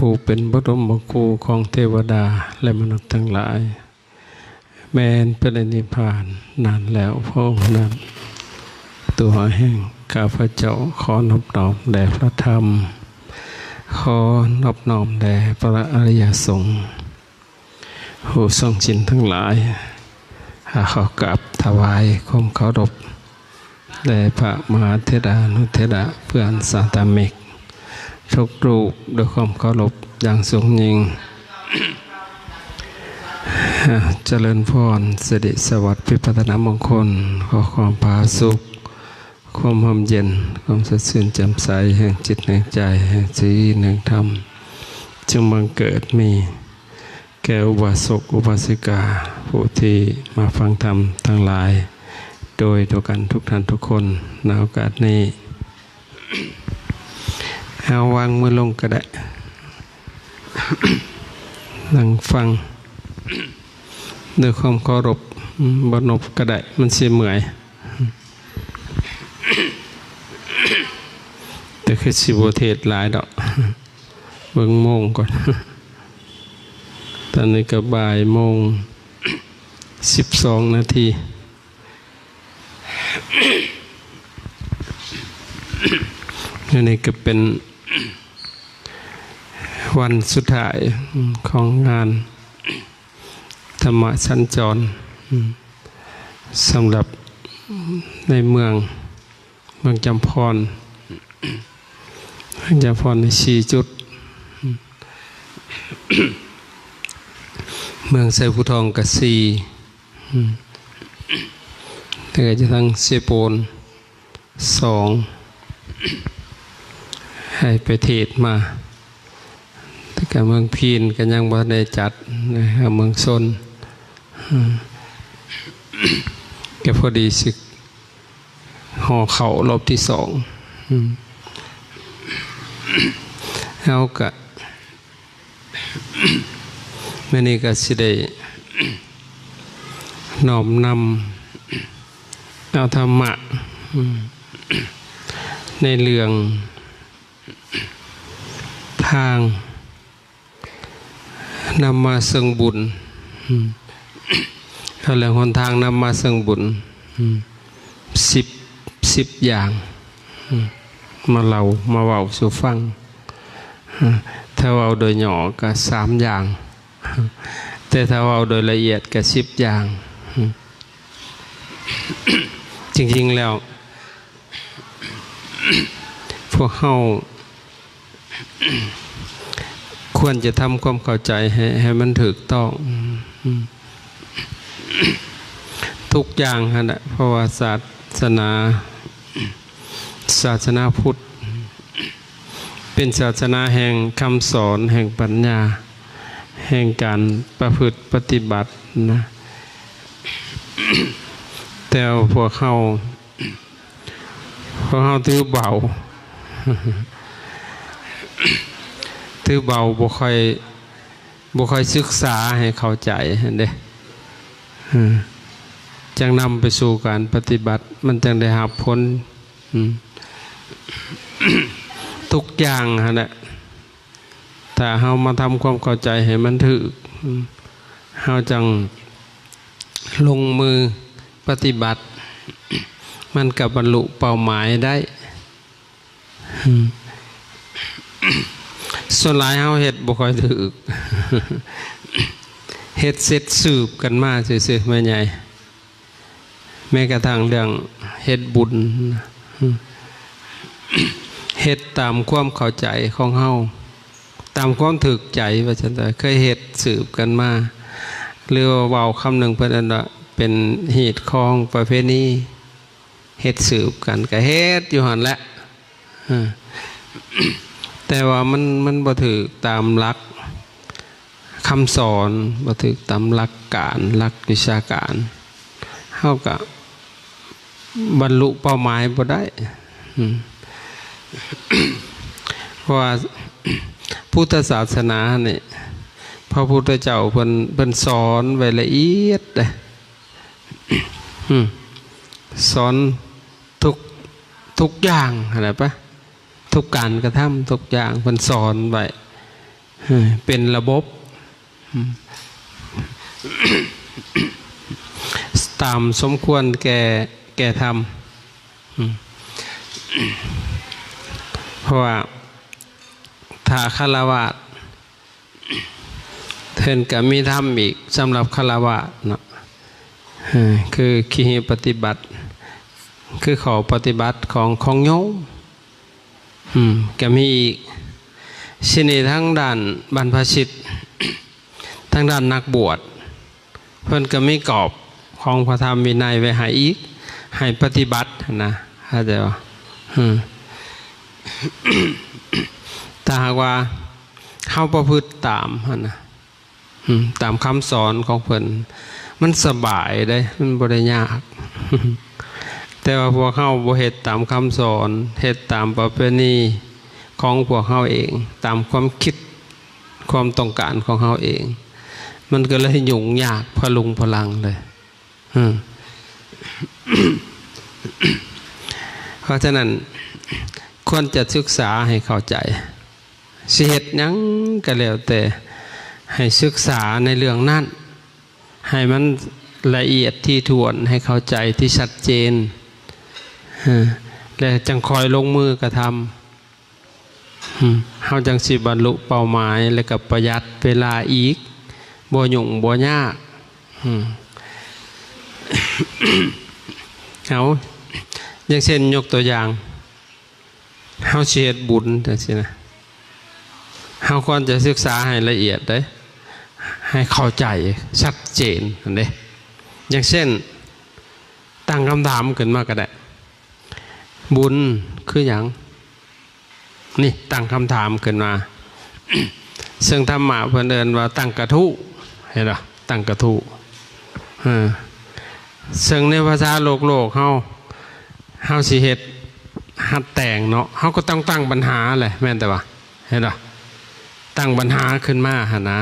ຜູ້ເປັນປະຖົມມະຄູຂອງເທວະດາ ແລະ ມະນຸດທັງຫຼາຍ ແມ່ນປະລິນິບພານນານແລ້ວພະອົງນັ້ນ. ຕົວແຫ່ງຂ້າພະເຈົ້າຂໍນອບນ້ອມແດ່ພະທຳ, ຂໍນອບນ້ອມແດ່ພະອະລິຍະສົງ ຜູ້ຊົງສິນທັງຫຼາຍ, ຂໍກາບຖວາຍຄວາມເຄົາລົບແດ່ພະມະຫາເຖລານຸເຖລະ ເພື່ອນສາທະມິກທຸກຮູບ ດ້ວຍຄວາມເຄົາລົບຢ່າງສູງຍິ່ງ. ຈະເລີນພອນ ສິລິສະຫວັດ ພິພັດທະນະມົງຄົນ, ຂໍຄວາມຜາສຸກ ຄວາມຮົ່ມເຢັນ, ຄວາມສົດຊື່ນແຈ່ມໃສ ແຫ່ງຈິດແຫ່ງໃຈ, ແຫ່ງສີນແຫ່ງທຳ ຈົ່ງບັງເກີດມີແກ່ອຸບາສົກອຸບາສິກາ ຜູ້ທີ່ມາຟັງທຳທັງຫຼາຍ ໂດຍທົ່ວກັນທຸກທ່ານທຸກຄົນ. ໃນໂອກາດນີ້ ເຮົາວາງມືລົງກໍໄດ້ ນັ່ງຟັງດ້ວຍຄວາມເຄົາລົບ, ອືມ ບໍ່ນົບກໍໄດ້ ມັນຊິເມື່ອຍ. ແຕ່ຄືຊິບໍ່ເທດຫຼາຍດອກ ເບິ່ງໂມງກ່ອນ. ຕອນນີ້ກໍບ່າຍໂມງສິບສອງນາທີ. ອັນນີ້ກໍເປັນວັນສຸດທ້າຍຂອງງານ ທຳມະສັນຈອນ ສຳລັບໃນເມືອງ ເມືອງຈຳພອນ ເມືອງຈຳພອນໃນສີ່ຈຸດ, ເມືອງໄຊພູທອງກະສີ່ ແລ້ວກໍຈະທັງເຊໂປນ ສອງ ໃຫ້ໄປເທດມາ, ແຕ່ກະເມືອງພີນກໍຍັງບໍ່ທັນໄດ້ຈັດ, ເມືອງຊົນ ກໍພໍດີຊິຫໍ່ເຂົ້າຮອບທີສອງ. ເຮົາກະ ມື້ນີ້ກໍຊິໄດ້ນ້ອມນຳເອົາທຳມະ ໃນເລື່ອງທາງນຳມາເຊິ່ງບຸນ, ເອົາເລື່ອງຫົນທາງນຳມາເຊິ່ງບຸນ ສິບ ສິບຢ່າງ ມາເລົ່າມາເວົ້າສູ່ຟັງ. ຖ້າເວົ້າໂດຍຫຍໍ້ກໍສາມຢ່າງ, ແຕ່ຖ້າເວົ້າໂດຍລະອຽດກໍສິບຢ່າງ. ຈິງໆແລ້ວ ພວກເຮົາ ຄວນຈະທຳຄວາມເຂົ້າໃຈໃຫ້ ໃຫ້ມັນຖືກຕ້ອງ ອືມ ທຸກຢ່າງຫັ້ນແຫຼະ, ເພາະວ່າສາສະໜາ ສາສະໜາພຸດ ເປັນສາສະໜາແຫ່ງຄຳສອນ, ແຫ່ງປັນຍາ, ແຫ່ງການປະພຶດປະຕິບັດນະ. ແຕ່ວ່າພວກເຮົາ ພວກເຮົາຖືເບົາ ຖືເບົາ ບໍ່ຄ່ອຍ ບໍ່ຄ່ອຍສຶກສາໃຫ້ເຂົ້າໃຈຫັ້ນເດ້, ຈັ່ງນຳໄປສູ່ການປະຕິບັດ ມັນຈັ່ງໄດ້ຮັບຜົນ. ອືມ ທຸກຢ່າງຫັ້ນແຫຼະ ຖ້າເຮົາມາທຳຄວາມເຂົ້າໃຈໃຫ້ມັນຖືກ ເຮົາຈັ່ງລົງມືປະຕິບັດ ມັນກໍບັນລຸເປົ້າໝາຍໄດ້. ສ່ວນຫຼາຍເຮົາເຮັດບໍ່ຄ່ອຍຖືກ ເຮັດເສັດສືບກັນມາຊື່ໆ ແມ່ໃຫຍ່. ແມ້ກະທັ່ງເລື່ອງເຮັດບຸນ ເຮັດຕາມຄວາມເຂົ້າໃຈຂອງເຮົາ ຕາມຄວາມຖືກໃຈວ່າຊັ້ນເຖາະ, ເຄີຍເຮັດສືບກັນມາ ຫຼືວ່າເວົ້າຄຳໜຶ່ງເພິ່ນເອີ້ນວ່າເປັນຮີດຄອງປະເພນີ ເຮັດສືບກັນ ກະເຮັດຢູ່ຫັ້ນແຫຼະ. ເອີ ແຕ່ວ່າມັນ ມັນບໍ່ຖືກຕາມຫຼັກຄຳສອນ, ບໍ່ຖືກຕາມຫຼັກການ, ຫຼັກວິຊາການ, ເຮົາກະບັນລຸເປົ້າໝາຍບໍ່ໄດ້. ອືມ ເພາະວ່າພຸດທະສາສະໜານີ້ ພະພຸດທະເຈົ້າເພິ່ນ ເພິ່ນສອນໄວ້ລະອຽດເດ້. ອືມ ສອນທຸກ ທຸກຢ່າງຫັ້ນແຫຼະປະ, ທຸກການກະທຳ ທຸກຢ່າງເພິ່ນສອນໄວ້. ເປັນລະບົບ ອາ ຕາມສົມຄວນແກ່ ແກ່ທຳ ອາ ເພາະວ່າຖ້າຄາລະວາດ ເພິ່ນກະມີທຳອີກສຳລັບຄາລະວາດເນາະ ເອີ ຄືຄີເຮປະຕິບັດ ຄືຂໍ້ປະຕິບັດຂອງ ຂອງໂຍມ ອືມ ກະມີອີກ. ຊິນີ້ທາງດ້ານບັນພະຊິດ ທາງດ້ານນັກບວດ ເພິ່ນກະມີກອບຂອງພະທຳວິໄນໄວ້ໃຫ້ອີກ ໃຫ້ປະຕິບັດຫັ້ນນະ ເຂົ້າໃຈບໍ່? ອືມ ຖ້າຫາກວ່າເຮົາປະພຶດຕາມຫັ້ນນະ ອືມ ຕາມຄຳສອນຂອງເພິ່ນ ມັນສະບາຍເດ້ ມັນບໍ່ໄດ້ຍາກ. ແຕ່ວ່າພວກເຮົາບໍ່ເຮັດຕາມຄຳສອນ ເຮັດຕາມປະເພນີຂອງພວກເຮົາເອງ ຕາມຄວາມຄິດ ຄວາມຕ້ອງການຂອງເຮົາເອງ ມັນກໍເລີຍຫຍຸ້ງຍາກພະລຸງພະລັງເລີຍ. ອືມ ເພາະສະນັ້ນ ຄວນຈະສຶກສາໃຫ້ເຂົ້າໃຈ ຊິເຮັດຫຍັງກໍແລ້ວແຕ່ ໃຫ້ສຶກສາໃນເລື່ອງນັ້ນ ໃຫ້ມັນລະອຽດຖີ່ຖ້ວນ ໃຫ້ເຂົ້າໃຈທີ່ຊັດເຈນ ເອີ ແລະ ຈັ່ງຄ່ອຍລົງມືກະທຳ ເຮົາຈັ່ງຊິບັນລຸເປົ້າໝາຍ ແລະ ກໍປະຢັດເວລາອີກ ບໍ່ຫຍຸ້ງບໍ່ຍາກ. ເອົາ ຢ່າງເຊັ່ນ ຍົກຕົວຢ່າງ ເຮົາຊິເຮັດບຸນຈັ່ງຊີ້ນະ ເຮົາຄວນຈະສຶກສາໃຫ້ລະອຽດເດ້ ໃຫ້ເຂົ້າໃຈຊັດເຈນຫັ້ນເດ້. ຢ່າງເຊັ່ນ ຕັ້ງຄຳຖາມຂຶ້ນມາກໍໄດ້ ບຸນຄືຫຍັງ? ນີ້ ຕັ້ງຄຳຖາມຂຶ້ນມາ ເຊິ່ງທຳມະເພິ່ນເອີ້ນວ່າຕັ້ງກະທູ້ ເຫັນບໍ່? ຕັ້ງກະທູ້ ເອີ ເຊິ່ງໃນພາສາໂລກໆເຮົາ ເຮົາຊິເຮັດ ຫັດແຕ່ງເນາະ ເຮົາກໍຕ້ອງຕັ້ງບັນຫາແຫຼະ ແມ່ນແຕ່ວ່າ ເຫັນບໍ່? ຕັ້ງບັນຫາຂຶ້ນມາຫັ້ນນະ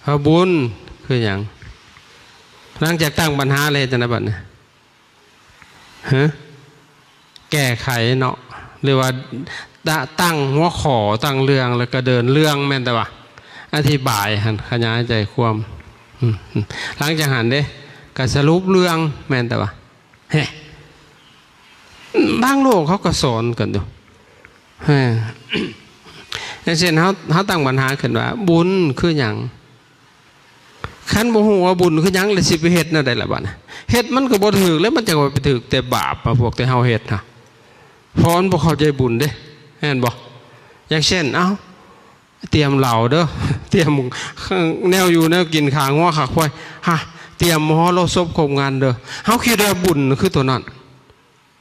ວ່າບຸນຄືຫຍັງ? ຫຼັງຈາກຕັ້ງບັນຫາແລ້ວເຮັດຈັ່ງໃດບັດນີ້? ຮະ ແກ້ໄຂເນາະ ຫຼືວ່າ ຕະ ຕັ້ງຫົວຂໍ້ ຕັ້ງເລື່ອງ ແລ້ວກໍເດີນເລື່ອງ ແມ່ນແຕ່ວ່າ ອະທິບາຍຫັ້ນ ຂະຫຍາຍໃຈຄວາມ ອືມ ຫຼັງຈາກຫັ້ນເດ້ ກໍສະຫຼຸບເລື່ອງ ແມ່ນແຕ່ວ່າ ເຮ ທາງໂລກເຂົາກໍສອນກັນຢູ່ ເຮ ຢ່າງເຊັ່ນ ເຮົາ ເຮົາຕັ້ງບັນຫາຂຶ້ນວ່າ ບຸນຄືຫຍັງ? ຄັນບໍ່ຮູ້ວ່າບຸນຄືຫຍັງ ແລ້ວຊິໄປເຮັດແນວໃດລະບັດ? ເຮັດມັນກໍບໍ່ຖືກແລ້ວ ມັນຈັ່ງວ່າໄປຖືກແຕ່ບາບ ພວກທີ່ເຮົາເຮັດຫັ້ນ ເພາະມັນບໍ່ເຂົ້າໃຈບຸນເດ້ ແມ່ນບໍ່? ຢ່າງເຊັ່ນ ເອົ້າ ຕຽມເຫຼົ້າເດີ້ ຕຽມແນວຢູ່ແນວກິນ ຂ້າງົວຂ້າຄວາຍ ຮະ ຕຽມມະຫໍລະສົບຄົບງັນເດີ້ ເຮົາຄິດວ່າບຸນຄືຕົວນັ້ນ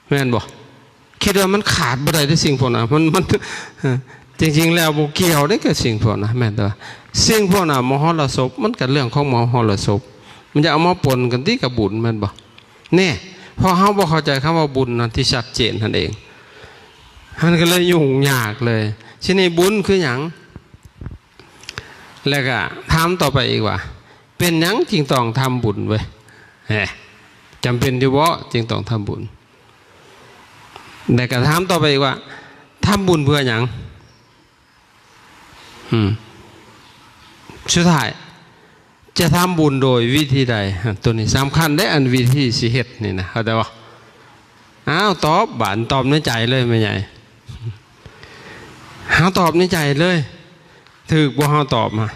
ແມ່ນບໍ່? ຄິດວ່າມັນຂາດບໍ່ໄດ້ເດ້ສິ່ງພວກນັ້ນ ມັນ ມັນ ເອີ ຈິງໆແລ້ວບໍ່ກ່ຽວເດ້ກັບສິ່ງພວກນັ້ນ ແມ່ນແຕ່ວ່າສິ່ງພວກນັ້ນມະຫໍລະສົບ ມັນກໍເລື່ອງຂອງມະຫໍລະສົບ ມັນຈະເອົາມາປົນກັນຕິກັບບຸນ ແມ່ນບໍ່? ແນ່ ເພາະເຮົາບໍ່ເຂົ້າໃຈຄຳວ່າບຸນນັ້ນທີ່ຊັດເຈນຫັ້ນເອງ ມັນກໍເລີຍຫຍຸ້ງຍາກເລີຍ. ທີນີ້ບຸນຄືຫຍັງ? ແລ້ວກໍຖາມຕໍ່ໄປອີກວ່າ ເປັນຫຍັງຈຶ່ງຕ້ອງທຳບຸນເວີຍ? ແຮ ຈຳເປັນຢູ່ບໍ່ຈຶ່ງຕ້ອງທຳບຸນ? ແລ້ວກໍຖາມຕໍ່ໄປອີກວ່າ ທຳບຸນເພື່ອຫຍັງ? ອືມ ສຸດທ້າຍ ຈະທຳບຸນໂດຍວິທີໃດ? ໂຕນີ້ສຳຄັນເດ້ ອັນວິທີຊິເຮັດນີ້ນະ ເຂົ້າໃຈບໍ່? ອ້າວ ຕອບ ບາດຕອບໃນໃຈເລີຍແມ່ໃຫຍ່ ເຮົາຕອບໃນໃຈເລີຍ ຖືກບໍ່ ເຮົາຕອບມາ?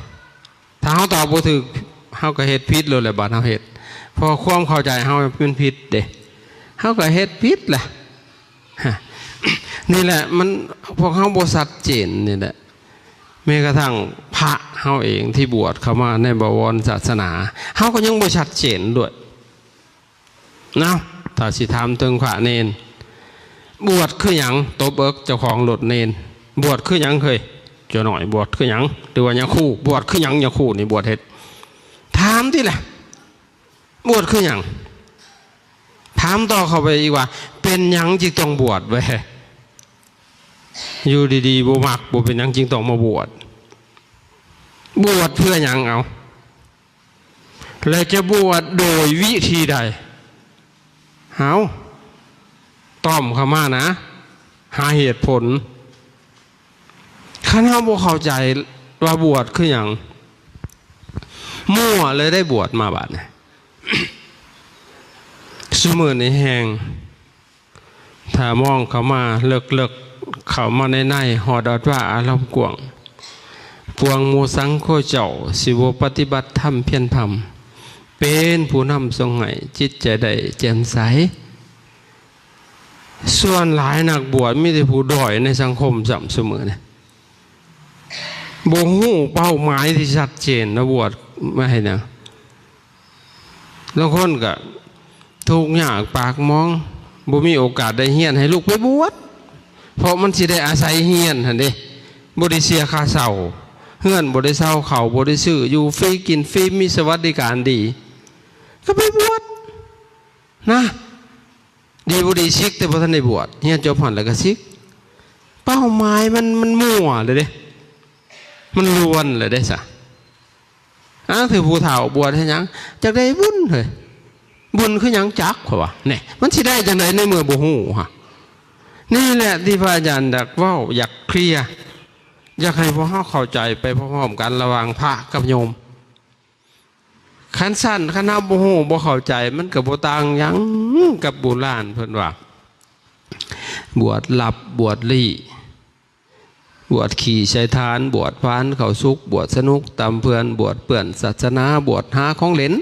ຖ້າເຮົາຕອບບໍ່ຖືກ ເຮົາກໍເຮັດຜິດໂລດແຫຼະ ບາດເຮົາເຮັດ ເພາະຄວາມເຂົ້າໃຈເຮົາມັນຜິດເດ້ ເຮົາກໍເຮັດຜິດແຫຼະ. ນີ້ແຫຼະ ມັນ ພວກເຮົາບໍ່ຊັດເຈນນີ້ແຫຼະ ແມ້ກະທັ່ງພະເຮົາເອງທີ່ບວດເຂົ້າມາໃນບະວອນສາສະໜາ ເຮົາກໍຍັງບໍ່ຊັດເຈນດ້ວຍ. ເນາະ ຖ້າຊິຖາມເຖິງພະເນນ ບວດຄືຫຍັງ? ຕົບເອິກເຈົ້າຂອງໂລດເນນ ບວດຄືຫຍັງເຮີ້ຍ? ເຈົ້ານ້ອຍ ບວດຄືຫຍັງ? ຫຼືວ່າຍາຄູ ບວດຄືຫຍັງ? ຍາຄູນີ້ບວດເຮັດ ຖາມຕິລະ ບວດຄືຫຍັງ? ຖາມຕໍ່ເຂົ້າໄປອີກວ່າ ເປັນຫຍັງຈຶ່ງຕ້ອງບວດເວີຍ? ຢູ່ດີໆບໍ່ມັກ ບໍ່ເປັນຫຍັງຈຶ່ງຕ້ອງມາບວດ ບວດເພື່ອຫຍັງເອົາ? ແລະຈະບວດໂດຍວິທີໃດ? ເອົາ ຕອບເຂົ້າມານະ ຫາເຫດຜົນ. ຄັນເຮົາບໍ່ເຂົ້າໃຈ ວ່າບວດຄືຫຍັງ? ມົ້ວເລີຍໄດ້ບວດມາບາດນີ້. ຊຸມື້ນີ້ແຮງ ຖ້າມອງເຂົ້າມາເລິກໆ ເຂົ້າມາໃນໃນ ຮອດອອດວ່າອາລອມກວ້າງ ພວກໝູ່ສັງໂຄເຈົ້າ ຊິບໍ່ປະຕິບັດທຳພຽນພຳ ເປັນຜູ້ນຳສົ່ງໃຫ້ຈິດໃຈໄດ້ແຈ່ມໃສ. ສ່ວນຫຼາຍນັກບວດມີແຕ່ຜູ້ດ້ອຍໃນສັງຄົມຊ້ຳຊຸມື້ນີ້ ບໍ່ຮູ້ເປົ້າໝາຍທີ່ຊັດເຈນ ແລ້ວບວດມາເຮັດຫຍັງ? ລາງຄົນກໍທຸກຍາກປາກໝອງ ບໍ່ມີໂອກາດໄດ້ຮຽນ ໃຫ້ລູກໄປບວດ ເພາະມັນຊິໄດ້ອາໄສຮຽນຫັ້ນເດ້ ບໍ່ໄດ້ເສຍຄ່າເຊົ່າເຮືອນ ບໍ່ໄດ້ເຊົ່າເຂົ້າ ບໍ່ໄດ້ຊື້ ຢູ່ຟຣີ ກິນຟຣີ ມີສະຫວັດດີການດີ ກໍໄປບວດນະ. ດີບໍ່ດີ ສິກແຕ່ບໍ່ທັນໄດ້ບວດ ຮຽນຈົບຫັ້ນແລ້ວກໍສິກ. ເປົ້າໝາຍມັນ ມັນມົ້ວເລີຍເດ້ ມັນລວນເລີຍເດ້ຊະ. ອ້າງຖືຜູ້ເຖົ້າບວດເຮັດຫຍັງ? ຈັກໄດ້ບຸນເຮີ້ຍ. ບຸນຄືຫຍັງ? ຈັກ ຂ້ອຍວ່າ. ແນ່ ມັນຊິໄດ້ຈັ່ງໃດໃນເມື່ອບໍ່ຮູ້ຫັ້ນ? ນີ້ແຫຼະທີ່ພະອາຈານຢາກເວົ້າ ຢາກເຄລຍ ຢາກໃຫ້ພວກເຮົາເຂົ້າໃຈໄປພ້ອມໆກັນ ລະຫວ່າງພະກັບໂຍມ. ຄັນຊັ້ນ ຄັນເຮົາບໍ່ຮູ້ ບໍ່ເຂົ້າໃຈ ມັນກໍບໍ່ຕ່າງຫຍັງກັບບູຮານເພິ່ນວ່າ ບວດລັບ ບວດລີ້ ບວດຂີ້ໃສ່ຖ່ານ ບວດພານເຂົ້າສຸກ ບວດສະໜຸກຕຳເພື່ອນ ບວດເປື້ອນສາສະໜາ ບວດຫາຂອງເຫຼັ້ນ.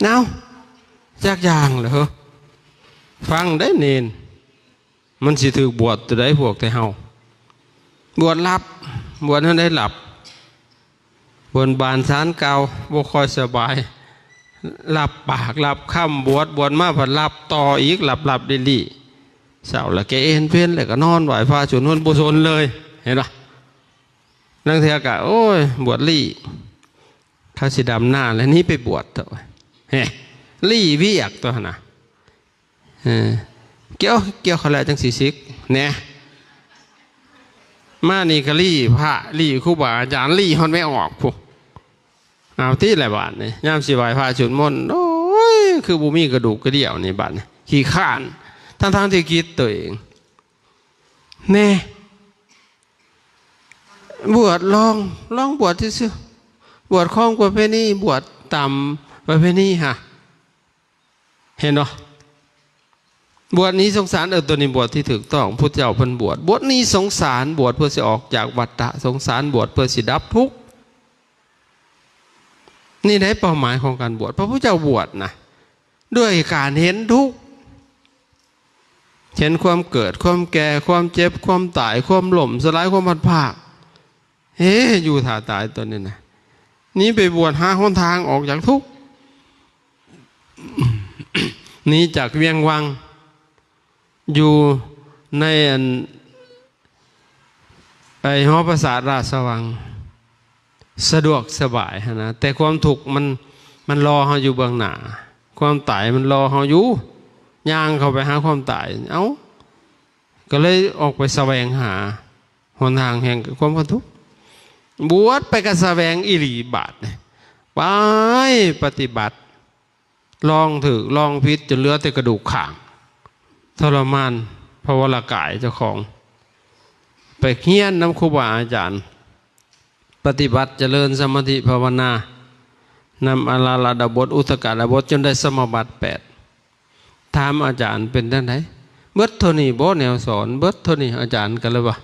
ເອົ້າ ຈັກຢ່າງເລີຍເຮີ້ ຟັງເດ້ເນນ. ມັນຊິຖືກບວດຕົວໃດພວກແຕ່ເຮົາ? ບວດລັບ ບວດແນວໃດລັບ? ບົນບານສານກ່າວ ບໍ່ຄ່ອຍສະບາຍ ລັບປາກລັບຄຳ ບວດ ບວດມາພັດລັບຕໍ່ອີກ ຫຼັບໆລີ້ໆ ເຊົ້າແລ້ວແກ່ເອັນເພັນ ແລ້ວກໍນອນໄຫວ້ຟ້າສວດມົນ ບໍ່ສົນເລີຍ ເຫັນບໍ່? ລາງເທື່ອກໍ ໂອ້ຍ ບວດລີ້ ເຂົາຊິດຳນາແລ້ວ ໜີໄປບວດເຖາະ ເຮີ້ ລີ້ວຽກຕົວຫັ້ນນະ. ເອີ ກ່ຽວ ກ່ຽວເຂົ້າແລ້ວຈັ່ງຊິສິກແນ່ ມານີ້ກໍລີ້ພະ ລີ້ຄູບາອາຈານ ລີ້ຮອດແມ່ອອກພຸ້ນ. ເອົາຕິແຫຼະບາດນີ້ ຍາມຊິໄຫວ້ພະສວດມົນ ໂອ້ຍ ຄືບໍ່ມີກະດູກກະດ່ຽວນີ້ບາດນີ້ ຂີ້ຄ້ານ ທັງໆທີ່ກິດຕົວເອງແນ່. ບວດລອງ ລອງບວດຊື່ໆ ບວດຄອງປະເພນີ ບວດຕາມປະເພນີຫາ ເຫັນບໍ່? ບວດໜີສົງສານ ເອີ ຕົວນີ້ບວດທີ່ຖືກຕ້ອງ ພຸດທະເຈົ້າເພິ່ນບວດ ບວດໜີສົງສານ ບວດເພື່ອຊິອອກຈາກວັດຕະສົງສານ ບວດເພື່ອຊິດັບທຸກ. ນີ້ໄດ້ເປົ້າໝາຍຂອງການບວດ ພະພຸດທະເຈົ້າບວດນະ ດ້ວຍການເຫັນທຸກ ເຫັນຄວາມເກີດ ຄວາມແກ່ ຄວາມເຈັບ ຄວາມຕາຍ ຄວາມລົ້ມສະຫຼາຍ ຄວາມພັດພາກ. ເຮ ຢູ່ຖ້າຕາຍຕົວນີ້ນະ ນີ້ໄປບວດຫາຫົນທາງອອກຈາກທຸກ ໜີຈາກວຽງວັງ ຢູ່ໃນອັນ ໄອ້ຫໍປາສາດລາຊະວັງ ສະດວກສະບາຍຫັ້ນນະ ແຕ່ຄວາມທຸກມັນ ມັນລໍເຮົາຢູ່ເບື້ອງໜ້າ ຄວາມຕາຍມັນລໍເຮົາຢູ່ ຍ່າງເຂົ້າໄປຫາຄວາມຕາຍ. ເອົ້າ ກໍເລີຍອອກໄປສະແຫວງຫາ ຫົນທາງແຫ່ງຄວາມພົ້ນທຸກ ບວດໄປກໍສະແຫວງອີ່ຫຼີບາດນີ້ ໄປປະຕິບັດ ລອງຖືກລອງຜິດ ຈົນເຫຼືອແຕ່ກະດູກຂ້າງ ທໍລະມານພະວະລະກາຍເຈົ້າຂອງ ໄປຮຽນນຳຄູບາອາຈານ ປະຕິບັດຈະເລີນສະມາທິພາວະນາ ນຳອາລາລະດາບົດ ອຸດສະກະດາບົດ ຈົນໄດ້ສະມາບັດແປດ. ຖາມອາຈານເປັນຈັ່ງໃດ? ເບິດເທົ່ານີ້ບໍແນວສອນ? ເບິດເທົ່ານີ້? ອາຈານກໍເລີຍວ່າ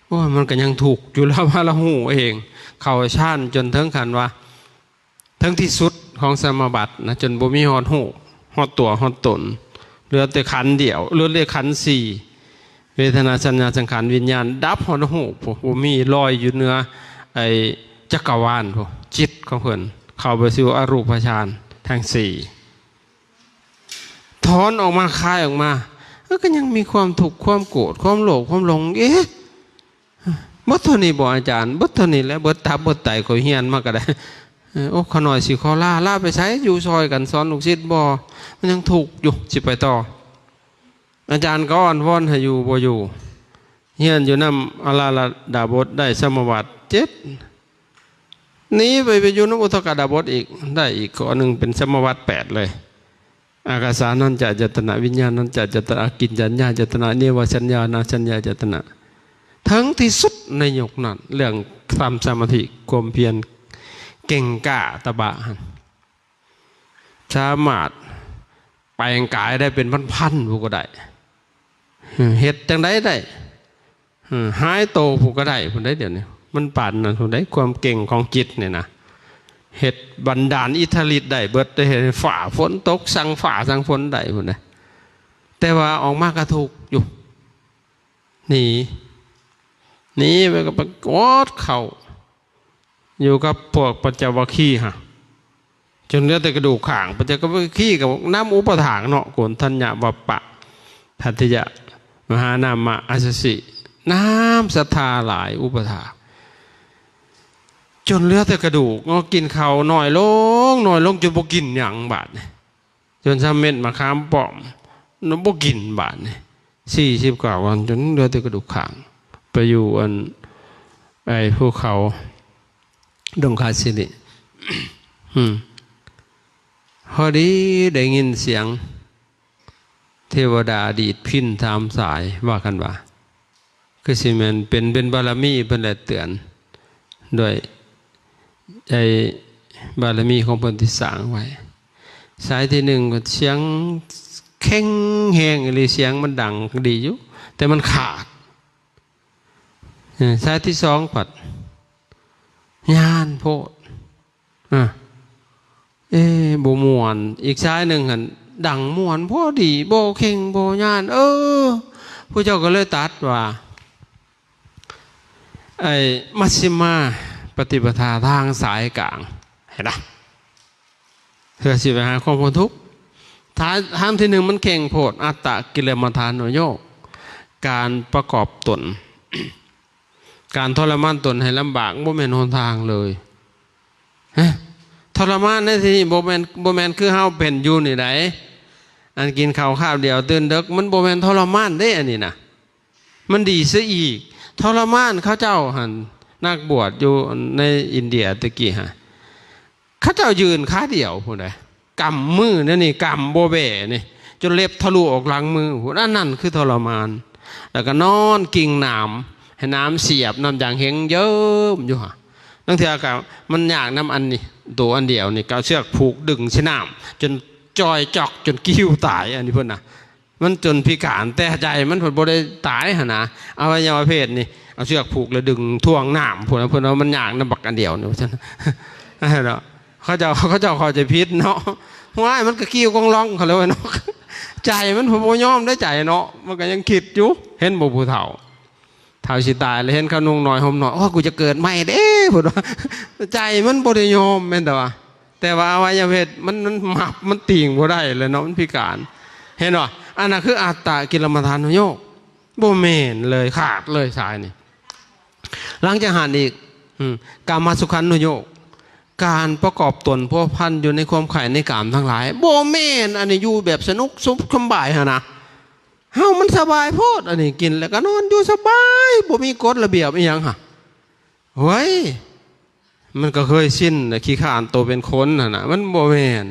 ໂອ້ຍ ມັນກໍຍັງທຸກຢູ່ລະວ່າລະຮູ້ເອງ ເຂົ້າຊານຈົນເຖິງຂັ້ນວ່າ ເຖິງທີ່ສຸດຂອງສະມາບັດນະ ຈົນບໍ່ມີຮອດຮູບ ຮອດຕົວ ຮອດຕົນ ເຫຼືອແຕ່ຂັນດຽວ ເຫຼືອແຕ່ຂັນສີ່ ເວທະນາ ສັນຍາ ສັງຂານ ວິນຍານ ດັບຮອດຮູບ ບໍ່ມີ ລອຍຢູ່ເໜືອໄອ້ຈັກກະວານ ຈິດຂອງເພິ່ນເຂົ້າໄປສູ່ອະຮູບປະຊານທັງສີ່. ຖອນອອກມາ ຄາຍອອກມາ ເອີ ກໍຍັງມີຄວາມທຸກ ຄວາມໂກດ ຄວາມໂລບ ຄວາມຫຼົງ ເອະ ເບິດເທົ່ານີ້ບໍອາຈານ? ເບິດເທົ່ານີ້ແຫຼະ ເບິດຕັບເບິດໄຕ ຂ້ອຍຮຽນມາກໍໄດ້. ເອີ ໂອ້ ຂ້ານ້ອຍຊິຂໍລາ ລາໄປໃສ? ຢູ່ຊ່ອຍກັນສອນລູກສິດບໍ? ມັນຍັງທຸກຢູ່ ຊິໄປຕໍ່. ອາຈານກໍອ້ອນວອນໃຫ້ຢູ່ ບໍ່ຢູ່. ຮຽນຢູ່ນຳອາລາລະດາບົດ ໄດ້ສະມາບັດເຈັດ ໜີໄປ ໄປຢູ່ນຳອຸດສະກະດາບົດອີກ ໄດ້ອີກຂໍ້ໜຶ່ງ ເປັນສະມາບັດແປດເລີຍ. ອາກາສານັນຈະອາຍະຕະນະ ວິນຍານັນຈະອາຍະຕະນະ ອາກິນຈັນຍາອາຍະຕະນະ ເນວະສັນຍານະສັນຍາອາຍະຕະນະ ເຖິງທີ່ສຸດໃນຍຸກນັ້ນ ເລື່ອງທຳສະມາທິ ຄວາມພຽນ ເກັ່ງກ້າຕະບະຫັ້ນ ສາມາດແປງກາຍໄດ້ເປັນພັນໆຜູ້ກໍໄດ້ ເຮັດຈັ່ງໃດໄດ້ ເອີ ຫາຍໂຕຜູ້ກໍໄດ້ພຸ້ນໃດ໋ ດຽວນີ້ມັນປານນັ້ນພຸ້ນໃດ໋ ຄວາມເກັ່ງຂອງຈິດນີ້ນະ ເຮັດບັນດານອິດທະລິດໄດ້ເບິດ ໄດ້ເຮັດໃຫ້ຟ້າຝົນຕົກ ສັ່ງຟ້າສັ່ງຝົນໄດ້ພຸ້ນໃດ໋ ແຕ່ວ່າອອກມາກໍທຸກຢູ່ ໜີ ໜີໄປກໍໄປອອດເຂົ້າຢູ່ກັບພວກປັນຈະວັກຄີຫັ້ນ ຈົນເຫຼືອແຕ່ກະດູກຂ້າງ ປັນຈະວັກຄີກໍນຳອຸປະຖາກເນາະ ໂກນທັນຍະ ວັບປະ ທັດຕິຍະ ມະຫານາມະ ອັດສະສິ ນຳສັດທາຫຼາຍອຸປະຖາກ ຈົນເຫຼືອແຕ່ກະດູກເນາະ ກິນເຂົ້າໜ້ອຍລົງ ໜ້ອຍລົງ ຈົນບໍ່ກິນຫຍັງບາດນີ້ ຈົນສຳເລັດມະຂາມປ້ອມ ບໍ່ກິນບາດນີ້ ສີ່ສິບເກົ້າວັນ ຈົນເຫຼືອແຕ່ກະດູກຂ້າງ ໄປຢູ່ອັນ ໄອ້ພູເຂົາດົງຄາສິລິ ອືມ ພໍດີໄດ້ຍິນສຽງເທວະດາດີດພິນສາມສາຍ ວ່າກັນວ່າ ຄືຊິແມ່ນເປັນ ເປັນບາລະມີເພິ່ນແຫຼະເຕືອນ ດ້ວຍໄອ້ບາລະມີຂອງເພິ່ນທີ່ສ້າງໄວ້ ສາຍທີໜຶ່ງກໍສຽງແຂງແຮງອີ່ຫຼີ ສຽງມັນດັງດີຢູ່ ແຕ່ມັນຂາດ ເອີ ສາຍທີສອງພັດຍານໂພດ ອາ ເອ ບໍ່ມ່ວນ ອີກສາຍໜຶ່ງຫັ້ນດັງມ່ວນພໍດີ ບໍ່ເຄັ່ງບໍ່ຍານ ເອີ ພວກເຈົ້າກໍເລີຍຕັດວ່າ ໄອ້ມັດຊິມາປະຕິປະທາ ທາງສາຍກາງ ເຫັນນະ ເພື່ອຊິໄປຫາຄວາມພົ້ນທຸກ ທາງ ທາງທີໜຶ່ງມັນເຄັ່ງໂພດ ອັດຕະກິລະມະທານຸໂຍກ ການປະກອບຕົນ ການທໍລະມານຕົນໃຫ້ລຳບາກ ບໍ່ແມ່ນຫົນທາງເລີຍ ຮະ ທໍລະມານໃນທີ່ນີ້ບໍ່ແມ່ນ ບໍ່ແມ່ນຄືເຮົາເປັນຢູ່ນີ້ໃດ໋ ອັນກິນເຂົ້າຄາບດຽວຕື່ນເດິກ ມັນບໍ່ແມ່ນທໍລະມານເດ້ ອັນນີ້ນະ ມັນດີຊະອີກ ທໍລະມານເຂົາເຈົ້າຫັ້ນ ນັກບວດຢູ່ໃນອິນເດຍແຕ່ກີ້ຫັ້ນ ເຂົາເຈົ້າຢືນຂາດຽວພຸ້ນໃດ໋ ກຳມືແນວນີ້ ກຳບໍ່ແບ້ນີ້ ຈົນເລັບທະລຸອອກຫຼັງມືພຸ້ນ ອັນນັ້ນຄືທໍລະມານ ແລ້ວກໍນອນກິງໜາມ ໃຫ້ໜາມສຽບ ນ້ຳຢາງເຫັງເຢິມຢູ່ຫັ້ນ ລາງເທື່ອກໍມັນຍາກນຳອັນນີ້ ໂຕອັນດຽວນີ້ ກໍເອົາເຊືອກຜູກດຶງໃສ່ນ້ຳ ຈົນຈ່ອຍຈອກ ຈົນກິ້ວຕາຍ ອັນນີ້ເພິ່ນນະ ມັນຈົນພິການ ແຕ່ໃຈມັນເພິ່ນບໍ່ໄດ້ຕາຍຫັ້ນນະ ອະໄວຍະວະເພດນີ້ ເອົາເຊືອກຜູກແລ້ວດຶງຖ່ວງນ້ຳພຸ້ນນະ ເພິ່ນວ່າມັນຍາກນຳບັກອັນດຽວນີ້ ວ່າຊັ້ນ ເນາະ ເຂົາເຈົ້າ ເຂົາເຈົ້າເຂົ້າໃຈຜິດເນາະ ວ້າຍ ມັນກໍກິ້ວກອງລອງເຂົາແລ້ວເນາະ ໃຈມັນບໍ່ຍອມໄດ້ໃຈເນາະ ມັນກໍຍັງຄິດຢູ່ ເຫັນບໍ່ຜູ້ເຖົ້າ ເຖົ້າຊິຕາຍແລ້ວເຫັນເຂົານຸ່ງໜ້ອຍຫົ່ມໜ້ອຍ ໂອ້ຍ ກູຈະເກີດໃໝ່ເດ້ ພຸ້ນວ່າ ໃຈມັນບໍ່ໄດ້ຍອມແມ່ນແຕ່ວ່າ ແຕ່ວ່າອະໄວຍະເພດມັນ ມັນມັບ ມັນຕີງບໍ່ໄດ້ແລ້ວເນາະ ມັນພິການ ເຫັນບໍ່ ອັນນັ້ນຄືອັດຕະກິລະມະທານຸໂຍກ ບໍ່ແມ່ນເລີຍ ຂາດເລີຍສາຍນີ້ ຫຼັງຈາກຫັ້ນອີກ ອືມ ກາມະສຸຂັນນຸໂຍກ ການປະກອບຕົນພົວພັນຢູ່ໃນຄວາມໃຄ່ໃນກາມທັງຫຼາຍ ບໍ່ແມ່ນ ອັນນີ້ຢູ່ແບບສະໜຸກສຸກສະບາຍຫັ້ນນະ ເຮົາມັນສະບາຍໂພດ ອັນນີ້ກິນແລ້ວກໍນອນຢູ່ສະບາຍ ບໍ່ມີກົດລະບຽບອີ່ຫຍັງຫັ້ນ ໂອ້ຍ ມັນກໍເຄີຍຊິນແຫຼະ ຂີ້ຄ້ານໂຕເປັນຄົນຫັ້ນນະ ມັນບໍ່ແມ່ນ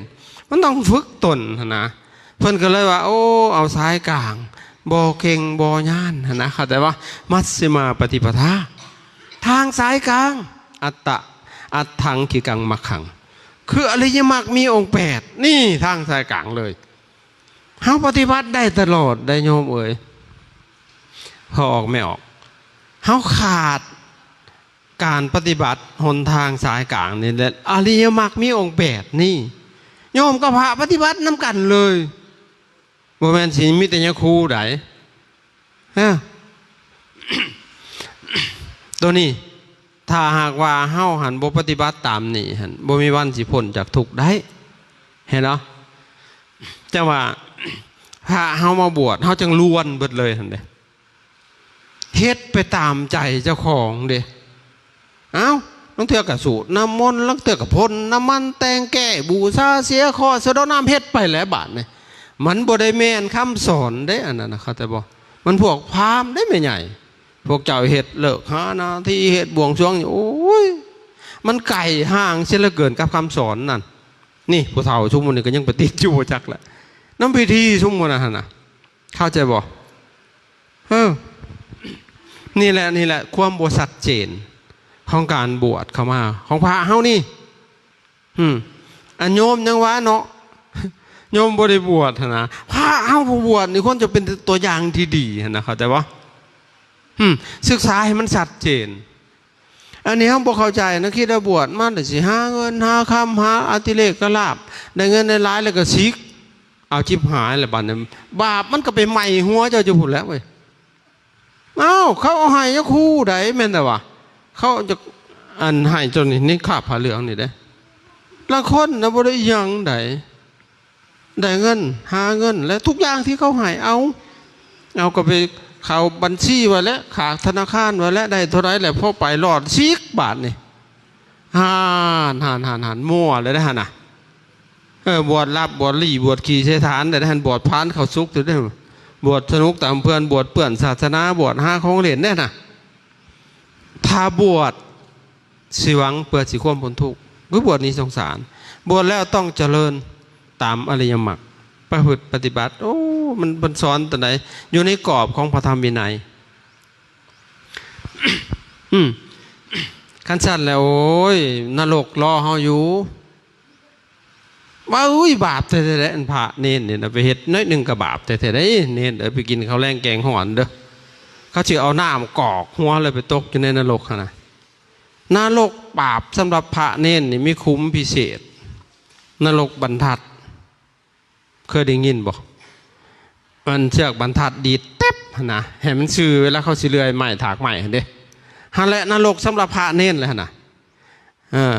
ມັນຕ້ອງຝຶກຕົນຫັ້ນນະ ເພິ່ນກໍເລີຍວ່າ ໂອ້ ເອົາສາຍກາງ ບໍ່ເຄັ່ງບໍ່ຍານຫັ້ນນະ ເຂົ້າໃຈບໍ່? ມັດຊິມາປະຕິປະທາ ທາງສາຍກາງ ອັດຕະ ອັດຖັງ ກິກັງ ມັກຂັງ ຄືອະລິຍະມັກມີອົງແປດ ນີ້ທາງສາຍກາງເລີຍ ເຮົາປະຕິບັດໄດ້ຕະຫຼອດໄດ໋ໂຍມເອີຍ ພໍ່ອອກແມ່ອອກ ເຮົາຂາດການປະຕິບັດຫົນທາງສາຍກາງນີ້ແຫຼະ ອະລິຍະມັກມີອົງແປດນີ້ ໂຍມກັບພະປະຕິບັດນຳກັນເລີຍ ບໍ່ແມ່ນຊິມີແຕ່ຍາຄູໃດ໋ ຮະ ໂຕນີ້ ຖ້າຫາກວ່າເຮົາຫັ້ນບໍ່ປະຕິບັດຕາມນີ້ຫັ້ນ ບໍ່ມີວັນຊິພົ້ນຈາກທຸກໄດ້ ເຫັນບໍ່? ຈັ່ງວ່າ ພະເຮົາມາບວດ ເຮົາຈັ່ງລວນເບິດເລີຍຫັ້ນເດ້ ເຮັດໄປຕາມໃຈເຈົ້າຂອງເດ້ ເອົ້າ ລາງເທື່ອກໍສູດນ້ຳມົນ ລາງເທື່ອກໍພົ່ນນ້ຳມັນ ແຕ່ງແກ້ ບູຊາ ເສຍເຄາະ ສະເດາະນາມ ເຮັດໄປແຫຼະບາດນີ້ ມັນບໍ່ໄດ້ແມ່ນຄຳສອນເດ້ ອັນນັ້ນນະ ເຂົ້າໃຈບໍ່? ມັນພວກພາມເດ້ແມ່ໃຫຍ່ ພວກເຈົ້າເຮັດເລີກຫາໜ້າທີ່ ເຮັດບວງສວງນີ້ ໂອ້ຍ ມັນໄກຫ່າງເສຍເຫຼືອເກີນກັບຄຳສອນນັ້ນ ນີ້ຜູ້ເຖົ້າຊຸມມື້ນີ້ກໍຍັງໄປຕິດຢູ່ບໍ່ຈັກແຫຼະ ນຳພິທີຊຸມມື້ນັ້ນຫັ້ນນະ ເຂົ້າໃຈບໍ່? ເອີ ນີ້ແຫຼະ ນີ້ແຫຼະ ຄວາມບໍ່ຊັດເຈນຂອງການບວດເຂົ້າມາ ຂອງພະເຮົານີ້. ອືມ ອັນໂຍມຍັງວ່າເນາະ ໂຍມບໍ່ໄດ້ບວດຫັ້ນນະ. ພະເຮົາຜູ້ບວດນີ້ຄວນຈະເປັນຕົວຢ່າງທີ່ດີຫັ້ນນະ ເຂົ້າໃຈບໍ່? ອືມ ສຶກສາໃຫ້ມັນຊັດເຈນ. ອັນນີ້ເຮົາບໍ່ເຂົ້າໃຈນະ ຄິດວ່າບວດມາແລ້ວຊິຫາເງິນຫາຄຳ ຫາອະຕິເລກະລາບ ໄດ້ເງິນໄດ້ຫຼາຍແລ້ວກໍສິກ. ເອົາ ຈິບຫາຍແລ້ວບັດນີ້ ບາບມັນກໍໄປໄໝ້ຫົວເຈົ້າຢູ່ພຸ້ນແຫຼະເວີຍ. ເອົ້າ ເຂົາເອົາໃຫ້ຍາຄູໃດ ແມ່ນແຕ່ວ່າ ເຂົາຈະ ອັນໃຫ້ເຈົ້ານີ້ ນີ້ຄາບຜ້າເຫຼືອງນີ້ເດ້. ລາງຄົນນະບໍ່ໄດ້ຫຍັງໃດ ໄດ້ເງິນ ຫາເງິນ ແລະ ທຸກຢ່າງທີ່ເຂົາໃຫ້ເອົາ ເອົາກໍໄປເຂົ້າບັນຊີໄວ້ແລ້ວ ຂາກທະນາຄານໄວ້ແລ້ວ ໄດ້ເທົ່າໃດແລ້ວ ພໍໄປລອດສິກບາດນີ້. ຫັ້ນ ຫັ້ນ ຫັ້ນ ຫັ້ນ ມົວແລ້ວເດ້ຫັ້ນນະ. ເອີ ບວດລັບ ບວດລີ້ ບວດຂີ້ໃສ່ຖານໄດ້ຫັ້ນ ບວດພານເຂົ້າສຸກເດ້ ບວດສະໜຸກຕາມເພື່ອນ ບວດເປື້ອນສາສະໜາ ບວດຫາຂອງເຫຼັ້ນເດ້ຫັ້ນນະ. ຖ້າບວດຊິຫວັງເພື່ອຊິຄວາມພົ້ນທຸກ ຄືບວດໜີສົງສານ ບວດແລ້ວຕ້ອງຈະເລີນຕາມອະລິຍະມັກ ປະພຶດປະຕິບັດ. ໂອ້ ມັນ ເພິ່ນສອນຕົວໃດ ຢູ່ໃນກອບຂອງພະທຳວິໄນ. ອືມ ຄັນຊັ້ນແລ້ວ ໂອ້ຍ ນະລົກລໍເຮົາຢູ່. ວ່າ ອຸ້ຍ ບາບແທ້ໆເດ້ ອັນພະເນນນີ້ນະ ໄປເຮັດໜ້ອຍໜຶ່ງກໍບາບແທ້ໆເດ້ ເນນເອີຍ ໄປກິນເຂົ້າແລງແກງຮ້ອນເດີ້ ເຂົາຊິເອົານ້ຳກອກຫົວເລີຍ ໄປຕົກຢູ່ໃນນະລົກຫັ້ນນະ. ນະລົກບາບສຳລັບພະເນນນີ້ມີຂຸມພິເສດ ນະລົກບັນທັດ ເຄີຍໄດ້ຍິນບໍ່? ມັນເຊືອກບັນທັດດີດແຕັບຫັ້ນນະ ໃຫ້ມັນຊື່ເວລາເຂົາຊິເລື່ອຍໄມ້ຖາກໄມ້ຫັ້ນເດ້. ຫັ້ນແຫຼະນະລົກສຳລັບພະເນນແຫຼະຫັ້ນນະ. ເອີ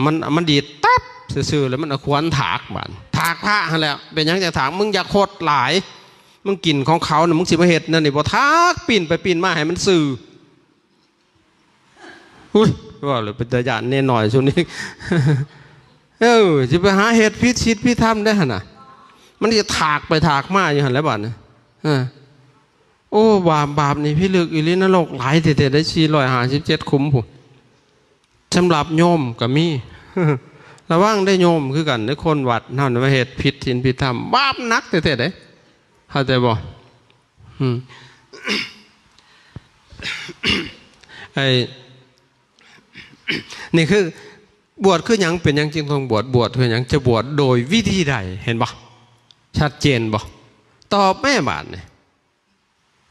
ມັນ ມັນດີດແຕັບຊື່ໆ ແລ້ວມັນເອົາຂວານຖາກບາດ ຖາກພະຫັ້ນແຫຼະ. ເປັນຫຍັງຈັ່ງຖາກ? ມຶງຢ່າຄົດຫຼາຍ ມຶງກິນຂອງເຂົານະ ມຶງຊິມາເຮັດແນວນີ້ບໍ່? ຖາກ ປີ້ນໄປປີ້ນມາໃຫ້ມັນຊື່. ອຸ້ຍ ເວົ້າແລ້ວເປັນຕາຢ້ານເນນນ້ອຍຊຸມນີ້. ເອີ ຊິໄປຫາເຮັດຜິດສິດຜິດທຳໄດ້ຫັ້ນນະ ມັນຊິຖາກໄປຖາກມາຢູ່ຫັ້ນແຫຼະບາດນີ້. ເອີ ໂອ້ ບາບ ບາບນີ້ພິລຶກອີ່ຫຼີ ນະລົກຫຼາຍແທ້ໆ ໄດ້ສີ່ຮ້ອຍຫ້າສິບເຈັດຂຸມພຸ້ນ. ສຳລັບໂຍມກໍມີ ລະວັງເດ້ໂຍມ ຄືກັນເດ້ ຄົນວັດເຮົານີ້ມາເຮັດຜິດສິນຜິດທຳ ບາບໜັກແທ້ໆເດ້ ເຂົ້າໃຈບໍ່? ອືມ ໄອ້ ນີ້ຄື ບວດຄືຫຍັງ? ເປັນຫຍັງຈຶ່ງຕ້ອງບວດ? ບວດຄືຫຍັງ? ຈະບວດໂດຍວິທີໃດ? ເຫັນບໍ່? ຊັດເຈນບໍ່? ຕອບແມ້ບາດນີ້.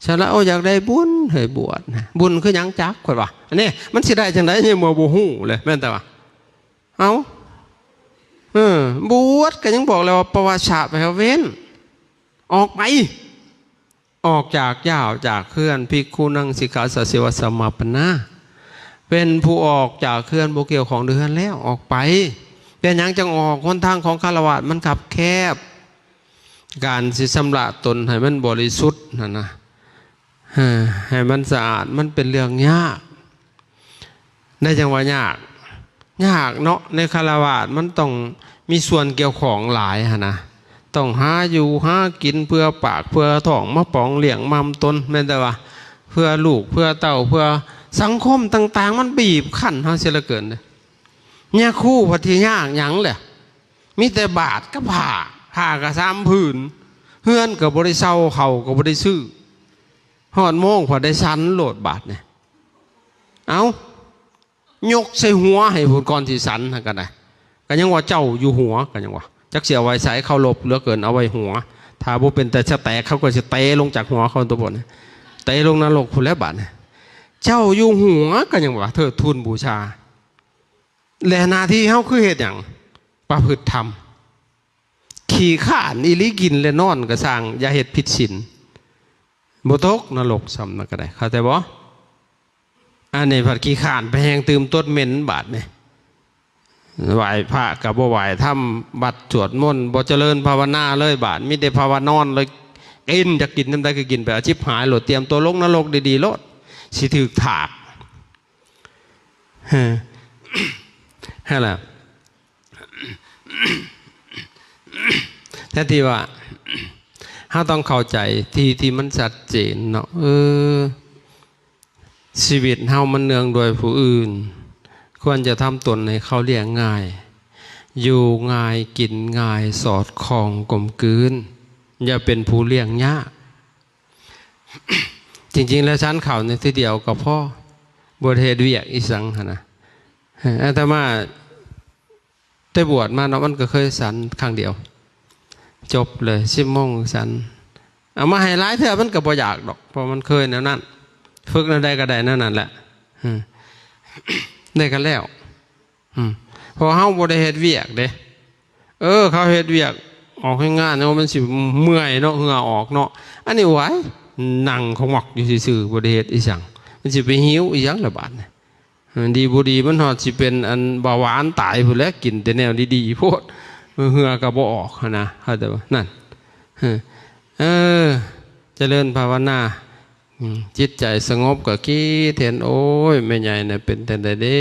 ສາລະ ໂອ ຢາກໄດ້ບຸນ ໃຫ້ບວດນະ. ບຸນຄືຫຍັງ? ຈັກ ຂ້ອຍວ່າ. ອັນນີ້ມັນຊິໄດ້ຈັ່ງໃດ ໃນເມື່ອບໍ່ຮູ້ເລີຍ ແມ່ນແຕ່ວ່າ ເອົ້າ ເອີ ບວດກໍຍັງບອກແລ້ວວ່າ ປະວະຊະ ແປວ່າເວັ້ນ ອອກໄປ ອອກຈາກ ຍ້າຍອອກຈາກເຮືອນ ພິກຂຸນັງ ສິກຂາສາ ເສວະສະມາປະນາ ເປັນຜູ້ອອກຈາກເຮືອນ ບໍ່ກ່ຽວຂ້ອງດ້ວຍເຮືອນແລ້ວ ອອກໄປ. ເປັນຫຍັງຈັ່ງອອກ? ຫົນທາງຂອງຄາລະວາດມັນຄັບແຄບ. ການຊິຊຳລະຕົນໃຫ້ມັນບໍລິສຸດຫັ້ນນະ ເອີ ໃຫ້ມັນສະອາດ ມັນເປັນເລື່ອງຍາກ. ໄດ້ຈັ່ງວ່າຍາກ ຍາກເນາະ ໃນຄາລະວາດມັນຕ້ອງມີສ່ວນກ່ຽວຂ້ອງຫຼາຍຫັ້ນນະ ຕ້ອງຫາຢູ່ຫາກິນເພື່ອປາກເພື່ອທ້ອງ ມາປອງລ້ຽງມາມ່ຳຕົນ ແມ່ນແຕ່ວ່າເພື່ອລູກເພື່ອເຕົ້າ ເພື່ອສັງຄົມຕ່າງໆ ມັນບີບຄັ້ນເຮົາເສຍເຫຼືອເກີນເດ້. ຍາຄູພັດຊິຍາກຫຍັງແຫຼະ ມີແຕ່ບາດກັບຜ້າ ຜ້າກໍສາມຜືນ ເຮືອນກໍບໍ່ໄດ້ເຊົ່າ ເຂົ້າກໍບໍ່ໄດ້ຊື້ ຮອດໂມງພັດໄດ້ສັນໂລດບາດນີ້. ເອົ້າ ຍົກໃສ່ຫົວໃຫ້ພຸ້ນ ກ່ອນຊິສັນຫັ້ນກໍໄດ້ ກໍຍັງວ່າເຈົ້າຢູ່ຫົວ ກໍຍັງວ່າ ຈັກຊິເອົາໄວ້ໃສ ເຄົາລົບເຫຼືອເກີນ ເອົາໄວ້ຫົວ. ຖ້າບໍ່ເປັນຕາສະແຕກ ເຂົາກໍຊິເຕະລົງຈາກຫົວເຂົາຕົວະ ເຕະລົງນະລົກພຸ້ນແຫຼະບາດນີ້. ເຈົ້າຢູ່ຫົວ ກໍຍັງວ່າເທີດທູນບູຊາ. ແລະ ໜ້າທີ່ເຮົາຄືເຮັດຫຍັງ? ປະພຶດທຳ. ຂີ້ຄ້ານອີ່ຫຼີ ກິນແລະນອນກໍຊ່າງ ຢ່າເຮັດຜິດສິນ ບໍ່ຕົກນະລົກຊ້ຳນັ້ນກໍໄດ້ ເຂົ້າໃຈບໍ່? ອັນນີ້ພັດຂີ້ຄ້ານໄປແຮ່ງຕື່ມຕົດເໝັນບາດນີ້ ໄຫວ້ພະກໍບໍ່ໄຫວ້ທຳວັດ ສວດມົນບໍ່ຈະເລີນພາວະນາເລີຍ ບາດມີແຕ່ພາວະນອນເລີຍ ກິນ ຢາກກິນຍາມໃດກໍກິນໄປ ອາ ຊິບຫາຍໂລດ ຕຽມຕົວລົງນະລົກດີໆໂລດ ຊິຖືກຖາກ. ຫັ້ນລະ ແທນທີ່ວ່າເຮົາຕ້ອງເຂົ້າໃຈທີ່ ທີ່ມັນຊັດເຈນເນາະ ເອີ ຊີວິດເຮົາມັນເນື່ອງດ້ວຍຜູ້ອື່ນ ຄວນຈະທຳຕົນໃຫ້ເຂົາລ້ຽງງ່າຍ ຢູ່ງ່າຍ ກິນງ່າຍ ສອດຄ່ອງ ກົມກືນ ຢ່າເປັນຜູ້ລ້ຽງຍາກ. ຈິງໆແລ້ວສັນເຂົ້າໃນທີດຽວກໍພໍ ບໍ່ໄດ້ເຮັດວຽກອີ່ຫຍັງຫັ້ນນະ. ເອີ ອາດຕະມາແຕ່ບວດມາເນາະ ມັນກໍເຄີຍສັນຄັ້ງດຽວ ຈົບເລີຍ ສິບໂມງສັນ. ເອົາມາໃຫ້ຫຼາຍເທື່ອມັນກໍບໍ່ຢາກດອກ ເພາະມັນເຄີຍແນວນັ້ນ ຝຶກແນວໃດກໍໄດ້ແນວນັ້ນແຫຼະ ເອີ ໄດ້ກໍແລ້ວ. ອືມ ເພາະເຮົາບໍ່ໄດ້ເຮັດວຽກເດ້. ເອີ ເຂົາເຮັດວຽກອອກແຮງງານເນາະ ມັນຊິເມື່ອຍເນາະ ເຫື່ອອອກເນາະ. ອັນນີ້ ໂອ້ຍ ນັ່ງຂະໝອກຢູ່ຊື່ໆ ບໍ່ໄດ້ເຮັດອີ່ຫຍັງ ມັນຊິໄປຫິວອີ່ຫຍັງລະບາດນີ້. ເອີ ດີບໍ່ດີມັນຮອດຊິເປັນອັນເບົາຫວານຕາຍພຸ້ນແຫຼະ ກິນແຕ່ແນວດີໆໂພດ ເຫື່ອກໍບໍ່ອອກຫັ້ນນະ. ເຂົ້າໃຈບໍ່? ນັ້ນ ເອີ ເອີ ຈະເລີນພາວະນາ. ອືມ ຈິດໃຈສະຫງົບກໍຄິດເຫັນ ໂອ້ຍ ແມ່ໃຫຍ່ນະເປັນຈັ່ງໃດເດ້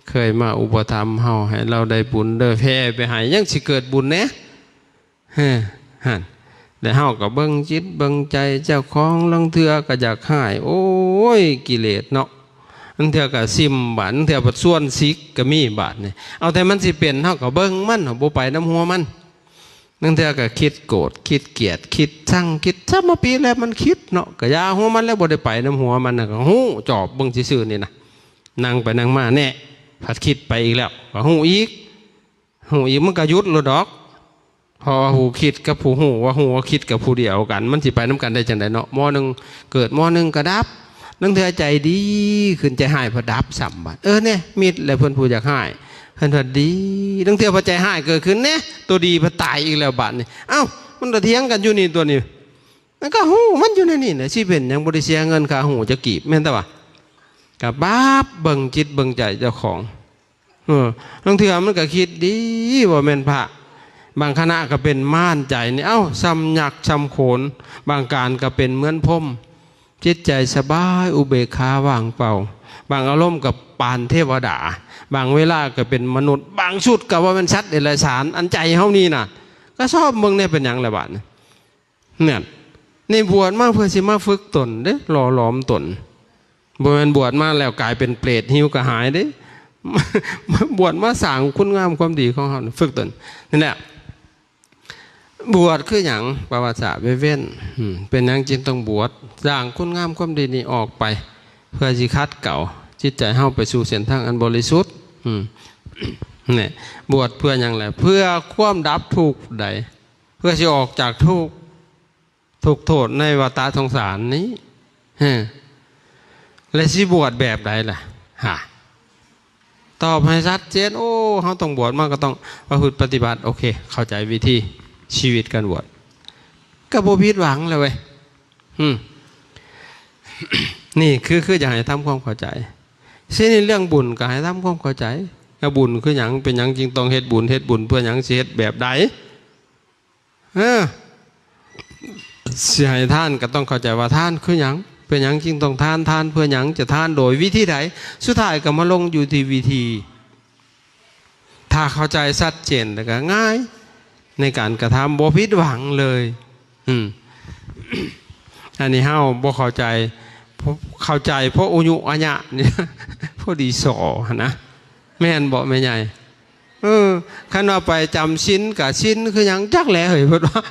ເຄີຍມາອຸປະຖຳເຮົາ ໃຫ້ລາວໄດ້ບຸນເດີ ແຜ່ໄປໃຫ້ ຍັງຊິເກີດບຸນແດ່ ເອີ ຫັ້ນ. ແລ້ວເຮົາກໍເບິ່ງຈິດເບິ່ງໃຈເຈົ້າຂອງ ລາງເທື່ອກໍຢາກຮ້າຍ ໂອ້ຍ ກິເລດເນາະ ລາງເທື່ອກໍຊຶມບາດ ລາງເທື່ອພັດຊວນສິກກໍມີບາດນີ້. ເອົາແຕ່ມັນຊິເປັນ ເຮົາກໍເບິ່ງມັນ ເຮົາບໍ່ໄປນຳຫົວມັນ. ລາງເທື່ອກໍຄິດໂກດ ຄິດກຽດ ຄິດຊັງ ຄິດສຳມະປີແລ້ວມັນຄິດເນາະ ກໍຢ່າຫົວມັນແລ້ວ ບໍ່ໄດ້ໄປນຳຫົວມັນນະ ກໍຮູ້ຈອບເບິ່ງຊື່ໆນີ້ນະ. ນັ່ງໄປນັ່ງມາແນ່ ພັດຄິດໄປອີກແລ້ວ ກໍຮູ້ອີກ ຮູ້ອີກ ມັນກໍຢຸດໂລດດອກ. ເພາະວ່າຜູ້ຄິດກັບຜູ້ຮູ້ ວ່າຮູ້ວ່າຄິດກັບຜູ້ດຽວກັນ ມັນຊິໄປນຳກັນໄດ້ຈັ່ງໃດເນາະ? ມໍໜຶ່ງເກີດ ມໍໜຶ່ງກໍດັບ. ລາງເທື່ອໃຈດີຂຶ້ນ ໃຈຮ້າຍພັດດັບຊ້ຳບາດ. ເອີ ແນ່ ມິດແລ້ວເພິ່ນຜູ້ຢາກຮ້າຍ ເພິ່ນພັດດີ. ລາງເທື່ອພັດໃຈຮ້າຍເກີດຂຶ້ນ ແນ່ ຕົວດີພັດຕາຍອີກແລ້ວບາດນີ້. ເອົ້າ ມັນກໍຖຽງກັນຢູ່ນີ້ຕົວນີ້ ມັນກໍຮູ້ມັນຢູ່ໃນນີ້ແຫຼະ ຊິເປັນຫຍັງ ບໍ່ໄດ້ເສຍເງິນຄ່າຮູ້ຈັກກີບ ແມ່ນແຕ່ວ່າ ກໍບາບເບິ່ງຈິດເບິ່ງໃຈເຈົ້າຂອງ. ເອີ ລາງເທື່ອມັນກໍຄິດດີ ບໍ່ແມ່ນພະ ບາງຄະນະກໍເປັນມ່ານໃຈນີ້ ເອົ້າ ສ່ຳຍັກສ່ຳໂຂນ ບາງການກໍເປັນເໝືອນພົມ. ຈິດໃຈສະບາຍ ອຸເບກຂາວ່າງເປົ່າ ບາງອາລົມກໍປານເທວະດາ ບາງເວລາກໍເປັນມະນຸດ ບາງຊຸດກໍວ່າແມ່ນສັດເດຍລະສານ. ອັນໃຈເຮົານີ້ນະ ກໍຊອບເບິ່ງແດ່ ເປັນຫຍັງລະບາດນີ້? ນັ້ນ ນີ້ບວດມາເພື່ອຊິມາຝຶກຕົນເດ້ ຫຼໍ່ຫຼອມຕົນ. ບໍ່ແມ່ນບວດມາແລ້ວກາຍເປັນເປດ ຫິວກະຫາຍເດ້. ບວດມາສ້າງຄຸນງາມຄວາມດີຂອງເຮົາ ຝຶກຕົນ. ນີ້ແຫຼະ ບວດຄືຫຍັງ? ປະຫວັດສາດເວຍເວັນ. ອືມ ເປັນຫຍັງຈຶ່ງຕ້ອງບວດ? ສ້າງຄຸນງາມຄວາມດີນີ້ອອກໄປ ເພື່ອຊິຂັດເກົາຈິດໃຈເຮົາໄປສູ່ເສັ້ນທາງອັນບໍລິສຸດ. ອືມ ນີ້ ບວດເພື່ອຫຍັງລະ? ເພື່ອຄວາມດັບທຸກໃດ? ເພື່ອຊິອອກຈາກທຸກ ທຸກໂທດໃນວັດຕະສົງສານນີ້. ຮະ ແລະ ຊິບວດແບບໃດລະ? ຫາ ຕອບໃຫ້ຊັດເຈນ. ໂອ້ ເຮົາຕ້ອງບວດ ມັນກໍຕ້ອງປະພຶດປະຕິບັດ. ໂອເຄ ເຂົ້າໃຈວິທີຊີວິດການບວດ ກໍບໍ່ຜິດຫວັງແລ້ວເວີຍ. ອືມ ນີ້ຄື ຄືຢາກໃຫ້ທຳຄວາມເຂົ້າໃຈ. ຊີວິດເລື່ອງບຸນກໍໃຫ້ທຳຄວາມເຂົ້າໃຈ ວ່າບຸນຄືຫຍັງ? ເປັນຫຍັງຈຶ່ງຕ້ອງເຮັດບຸນ? ເຮັດບຸນເພື່ອຫຍັງ? ຊິເຮັດແບບໃດ? ເອີ ຊິໃຫ້ທານກໍຕ້ອງເຂົ້າໃຈວ່າທານຄືຫຍັງ? ເປັນຫຍັງຈຶ່ງຕ້ອງທານ? ທານເພື່ອຫຍັງ? ຈະທານໂດຍວິທີໃດ? ສຸດທ້າຍກໍມາລົງຢູ່ທີ່ວິທີ. ຖ້າເຂົ້າໃຈຊັດເຈນແລ້ວກໍງ່າຍໃນການກະທຳ ບໍ່ຜິດຫວັງເລີຍ. ອືມ ອັນນີ້ເຮົາບໍ່ເຂົ້າໃຈ ເຂົ້າໃຈເພາະອຸຍຸອາຍະນີ້ ພໍດີສໍ່ຫັ້ນນະ ແມ່ນບໍ່ແມ່ໃຫຍ່? ເອີ ຄັນວ່າໄປຈຳສິນກະສິນຄືຫຍັງຈັກແຫຼະເຮີ້ຍ ເພິ່ນວ່າ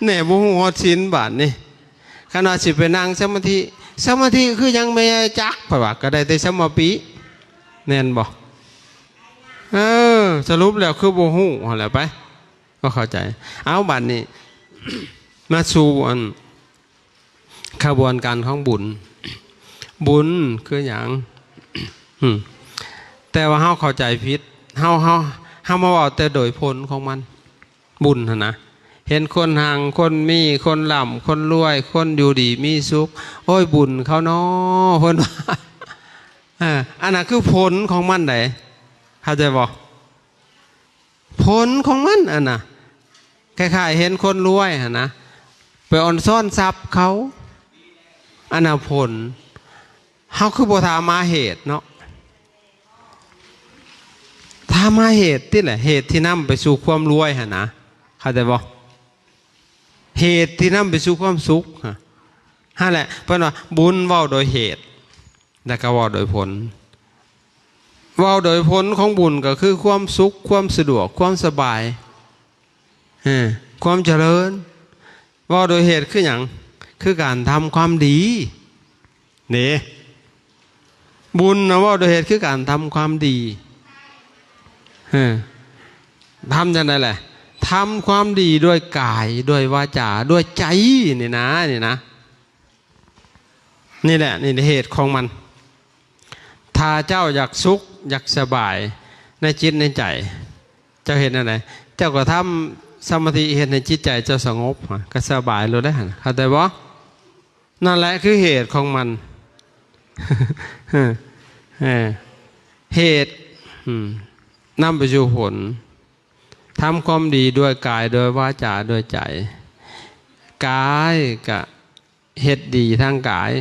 ແນ່ ບໍ່ຮູ້ຮອດສິນບາດນີ້. ຄັນວ່າຊິໄປນັ່ງສະມາທິ ສະມາທິຄືຫຍັງແມ່ໃຫຍ່? ຈັກ ເພິ່ນວ່າ ກໍໄດ້ແຕ່ສະມາປິ ແມ່ນບໍ່? ເອີ ສະຫຼຸບແລ້ວຄືບໍ່ຮູ້ຫັ້ນແຫຼະ ໄປ ບໍ່ເຂົ້າໃຈ. ເອົາ ບາດນີ້ມາສູ່ອັນ ຂະບວນການຂອງບຸນ. ບຸນຄືຫຍັງ? ອືມ ແຕ່ວ່າເຮົາເຂົ້າໃຈຜິດ ເຮົາ ເຮົາ ເຮົາມາເວົ້າແຕ່ໂດຍຜົນຂອງມັນ ບຸນຫັ້ນນະ. ເຫັນຄົນຮັ່ງ ຄົນມີ ຄົນລ່ຳ ຄົນລວຍ ຄົນຢູ່ດີມີສຸກ ໂອ້ຍ ບຸນເຂົາເນາະ ເພິ່ນວ່າ. ເອີ ອັນນັ້ນຄືຜົນຂອງມັນໃດ ເຂົ້າໃຈບໍ່? ຜົນຂອງມັນອັນນະ ຄ້າຍໆເຫັນຄົນລວຍຫັ້ນນະ ໄປອ່ອນຊ້ອນຊັບເຂົາ ອັນນັ້ນຜົນ. ເຮົາຄືບໍ່ຖາມຫາເຫດເນາະ? ຖາມຫາເຫດຕິແຫຼະ ເຫດທີ່ນຳໄປສູ່ຄວາມລວຍຫັ້ນນະ ເຂົ້າໃຈບໍ່? ເຫດທີ່ນຳໄປສູ່ຄວາມສຸກ ຫັ້ນແຫຼະ ເພິ່ນວ່າບຸນເວົ້າໂດຍເຫດ ແລ້ວກໍເວົ້າໂດຍຜົນ. ເວົ້າໂດຍຜົນຂອງບຸນກໍຄືຄວາມສຸກ ຄວາມສະດວກ ຄວາມສະບາຍ ເອີ ຄວາມຈະເລີນ. ເວົ້າໂດຍເຫດຄືຫຍັງ? ຄືການທຳຄວາມດີເດ້. ບຸນນະ ເວົ້າໂດຍເຫດ ຄືການທຳຄວາມດີ. ເອີ ທຳຈັ່ງໃດແຫຼະ? ທຳຄວາມດີດ້ວຍກາຍ ດ້ວຍວາຈາ ດ້ວຍໃຈ ນີ້ນະ ນີ້ນະ. ນີ້ແຫຼະ ນີ້ແຫຼະເຫດຂອງມັນ. ຖ້າເຈົ້າຢາກສຸກ ຢາກສະບາຍໃນຈິດໃນໃຈ ເຈົ້າເຮັດແນວໃດ? ເຈົ້າກໍທຳສະມາທິ ເຮັດໃຫ້ຈິດໃຈເຈົ້າສະຫງົບ ກໍສະບາຍໂລດເດ້ຫັ້ນ ເຂົ້າໃຈບໍ່? ນັ້ນແຫຼະຄືເຫດຂອງມັນ. ເອີ ເຫດ ອືມ ນຳໄປສູ່ຜົນ. ທຳຄວາມດີດ້ວຍກາຍ ດ້ວຍວາຈາ ດ້ວຍໃຈ. ກາຍກະເຮັດດີທາງກາຍ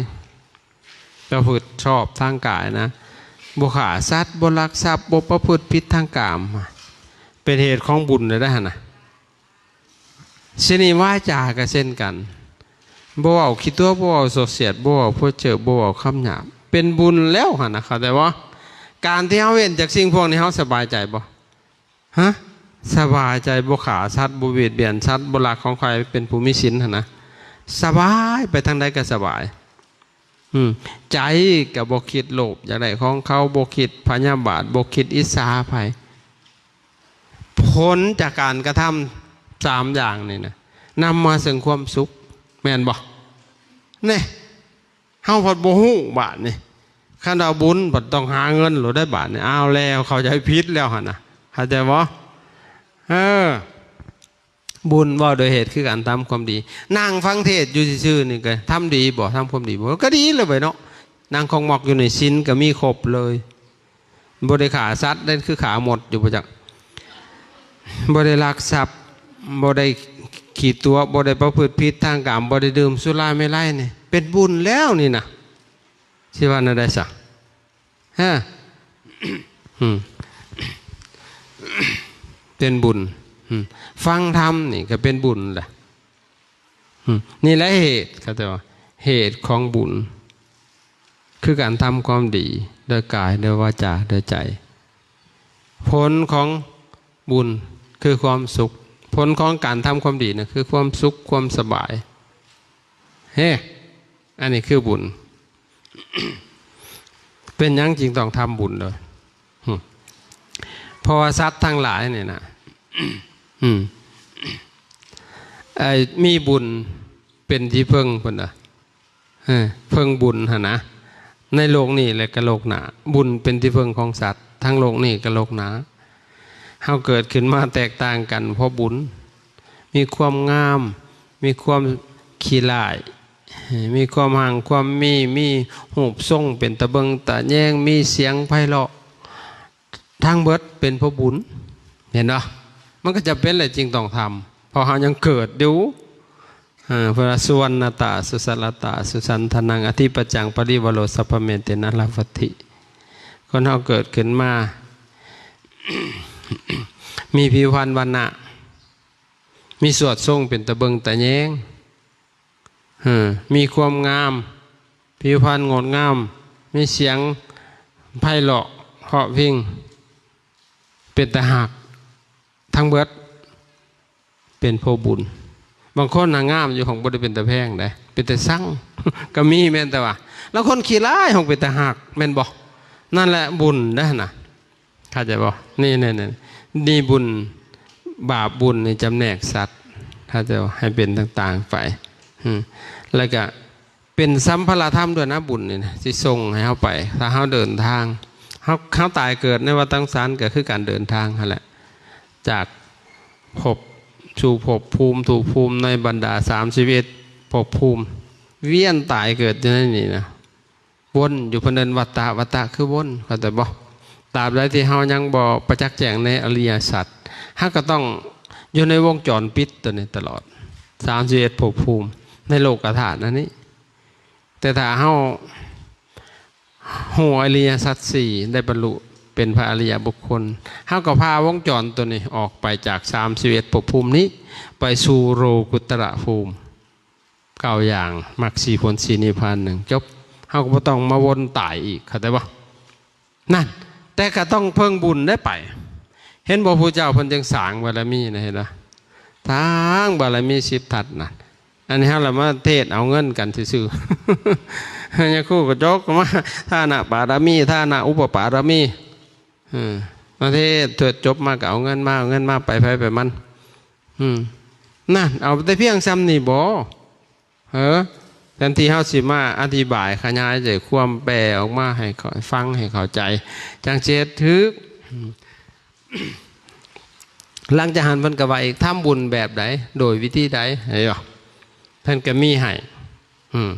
ປະພຶດຊອບທາງກາຍນະ, ບໍ່ຂ້າສັດ ບໍ່ລັກຊັບ ບໍ່ປະພຶດຜິດທາງກາມ ເປັນເຫດຂອງບຸນແລ້ວຫັ້ນນະ. ຊິນີ້ວາຈາກໍເຊັ່ນກັນ ບໍ່ເວົ້າຂີ້ຕົວະ ບໍ່ເວົ້າສໍ້ສຽດ ບໍ່ເວົ້າເພີ້ເຈີ້ ບໍ່ເວົ້າຄຳຫຍາບ ເປັນບຸນແລ້ວຫັ້ນນະ ເຂົ້າໃຈບໍ່? ການທີ່ເຮົາເວັ້ນຈາກສິ່ງພວກນີ້ ເຮົາສະບາຍໃຈບໍ່? ຮະ? ສະບາຍໃຈ ບໍ່ຂ້າສັດ ບໍ່ບຽດບຽນສັດ ບໍ່ລັກຂອງໃຜ ເປັນຜູ້ມີສິນຫັ້ນນະ ສະບາຍ ໄປທາງໃດກໍສະບາຍ. ອືມ ໃຈກໍບໍ່ຄິດໂລບຢາກໄດ້ຂອງເຂົາ ບໍ່ຄິດພະຍາບາດ ບໍ່ຄິດອິດສາໃຜ. ຜົນຈາກການກະທຳສາມຢ່າງນີ້ນະ ນຳມາເຊິ່ງຄວາມສຸກ ແມ່ນບໍ່? ແນ່ ເຮົາພັດບໍ່ຮູ້ບາດນີ້. ຄັນວ່າບຸນພັດຕ້ອງຫາເງິນໂລດໄດ໋ບາດນີ້. ອ້າວແລ້ວ ເຂົ້າໃຈຜິດແລ້ວຫັ້ນນະ ເຂົ້າໃຈບໍ່? ເອີ ບຸນເວົ້າໂດຍເຫດຄືການທຳຄວາມດີ. ນັ່ງຟັງເທດຢູ່ຊື່ໆນີ້ກໍທຳດີບໍ່? ທຳຄວາມດີບໍ່? ກໍດີແລ້ວເວີຍເນາະ. ນັ່ງຂອງໝອກຢູ່ໃນສິນກໍມີຄົບເລີຍ. ບໍ່ໄດ້ຂ້າສັດເດ້ ຄືຂ້າມົດຢູ່ບໍ່ຈັກ. ບໍ່ໄດ້ລັກຊັບ ບໍ່ໄດ້ຂີ້ຕົວະ ບໍ່ໄດ້ປະພຶດຜິດທາງກາມ ບໍ່ໄດ້ດື່ມສຸລາເມໄລນີ້ ເປັນບຸນແລ້ວນີ້ນະ. ຊິວ່າແນວໃດຊະ? ຮະ? ອືມ ເປັນບຸນ. ອືມ ຟັງທຳນີ້ກໍເປັນບຸນແຫຼະ. ອືມ ນີ້ແຫຼະເຫດ ເຂົາເຈົ້າວ່າເຫດຂອງບຸນ ຄືການທຳຄວາມດີດ້ວຍກາຍ ດ້ວຍວາຈາ ດ້ວຍໃຈ. ຜົນຂອງບຸນຄືຄວາມສຸກ ຜົນຂອງການທຳຄວາມດີນະ ຄືຄວາມສຸກ ຄວາມສະບາຍ. ເຮ ອັນນີ້ຄືບຸນ. ເປັນຫຍັງຈຶ່ງຕ້ອງທຳບຸນເດີ? ຫຶ ເພາະວ່າສັດທັງຫຼາຍນີ້ນະ ອືມ ໄອ້ ມີບຸນເປັນທີ່ເພິ່ງ ເພິ່ນວ່າ ເອີ ເພິ່ງບຸນຫັ້ນນະ ໃນໂລກນີ້ ແລະ ກະໂລກໜ້າ. ບຸນເປັນທີ່ເພິ່ງຂອງສັດ ທັງໂລກນີ້ ກະໂລກໜ້າ. ເຮົາເກີດຂຶ້ນມາແຕກຕ່າງກັນເພາະບຸນ ມີຄວາມງາມ ມີຄວາມຂີ້ຮ້າຍ ມີຄວາມຮັ່ງຄວາມມີ ມີຮູບຊົງເປັນຕາເບິ່ງຕາແຍງ ມີສຽງໄພເລາະ ທັງເບິດເປັນເພາະບຸນ. ເຫັນບໍ່? ມັນກໍຈຳເປັນແຫຼະຈຶ່ງຕ້ອງທຳ ເພາະເຮົາຍັງເກີດຢູ່. ເອີ ເພິ່ນວ່າ ສຸວັນນະຕາ ສຸສັນລະຕາ ສຸສັນທະນັງ ອະທິປັດຈັງ ປະລິວາໂລ ສັບພະເມເຕນະ ລາວັດຖິ. ຄົນເຮົາເກີດຂຶ້ນມາ ມີຜິວພັນວັນນະ ມີສວດຊົງເປັນຕາເບິ່ງຕາແຍງ ເອີ ມີຄວາມງາມ ຜິວພັນງົດງາມ ມີສຽງໄພເລາະເພາະພິງ ເປັນຕາຮັກ ທັງເບິດເປັນເພາະບຸນ. ບາງຄົນນະງາມຢູ່ ຫາກບໍ່ໄດ້ເປັນຕາແພງໃດ ເປັນຕາຊັງກໍມີ ແມ່ນແຕ່ວ່າ ລາງຄົນຂີ້ຮ້າຍ ຫາກເປັນຕາຮັກ ແມ່ນບໍ່? ນັ້ນແຫຼະບຸນເດ້ຫັ້ນນະ. ເຂົ້າໃຈບໍ່? ນີ້ ນີ້ ນີ້ ນີ້ບຸນ ບາບບຸນນີ້ຈຳແນກສັດ ເຂົາເຈົ້າໃຫ້ເປັນຕ່າງໆໄປ. ອືມ ແລ້ວກະເປັນສຳພະລະທຳດ້ວຍນະ ບຸນນີ້ນະ ຊິສົ່ງໃຫ້ເຮົາໄປ. ຖ້າເຮົາເດີນທາງ ເຮົາ ເຮົາຕາຍເກີດໃນວັດຕັງສານ ກໍຄືການເດີນທາງຫັ້ນແຫຼະ ຈາກພົບສູ່ພົບ ພູມສູ່ພູມ ໃນບັນດາສາມສິບເອັດພົບພູມ ວຽນຕາຍເກີດຢູ່ໃນນີ້ນະ. ວົນຢູ່ ເພິ່ນເອີ້ນວັດຕະ ວັດຕະຄືວົນ ເຂົ້າໃຈບໍ່? ຕາບໃດທີ່ເຮົາຍັງບໍ່ປະຈັກແຈ້ງໃນອະລິຍະສັດ ເຮົາກໍຕ້ອງຢູ່ໃນວົງຈອນປິດຕົວນີ້ຕະຫຼອດ ສາມສິບເອັດພົບພູມໃນໂລກະທາດອັນນີ້. ແຕ່ຖ້າເຮົາຮູ້ອະລິຍະສັດສີ່ ໄດ້ບັນລຸເປັນພະອະລິຍະບຸກຄົນ ເຮົາກໍຜ່າວົງຈອນຕົວນີ້ອອກໄປຈາກສາມສິບເອັດພົບພູມນີ້ ໄປສູ່ໂລກຸດຕະລະພູມ ເກົ້າຢ່າງ ມັກສີ່ຜົນສີ່ນິບພານໜຶ່ງ ຈົບ. ເຮົາກໍບໍ່ຕ້ອງມາວົນຕາຍອີກ ເຂົ້າໃຈບໍ່? ນັ້ນ ແຕ່ກໍຕ້ອງເພິ່ງບຸນໄດ້ໄປ. ເຫັນບໍ່? ຜູ້ເຈົ້າເພິ່ນຈຶ່ງສ້າງບາລະມີນະ ເຫັນບໍ່? ສ້າງບາລະມີສິບທັດນະ. ອັນນີ້ເຮົາລະມາເທດເອົາເງິນກັນຊື່ໆ. ຍາຄູກໍຈົກມາ ທານະປາລະມີ ທານະອຸປະປາລະມີ ເອີ ມາເທດ ເທດຈົບມາກໍເອົາເງິນມາ ເອົາເງິນມາ ໄປໃຜໄປມັນ. ອືມ ນັ້ນ ເອົາແຕ່ພຽງຊ່ຳນີ້ບໍ? ເອີ ແທນທີ່ເຮົາຊິມາອະທິບາຍຂະຫຍາຍໃຈຄວາມ ແປອອກມາໃຫ້ເຂົ້າ ໃຫ້ຟັງ ໃຫ້ເຂົ້າໃຈ ຈັ່ງຊິເຮັດຖືກ. ຫຼັງຈາກຫັ້ນເພິ່ນກໍວ່າອີກ ທຳບຸນແບບໃດ ໂດຍວິທີໃດ ເຫັນບໍ່? ເພິ່ນກໍມີໃຫ້ ອືມ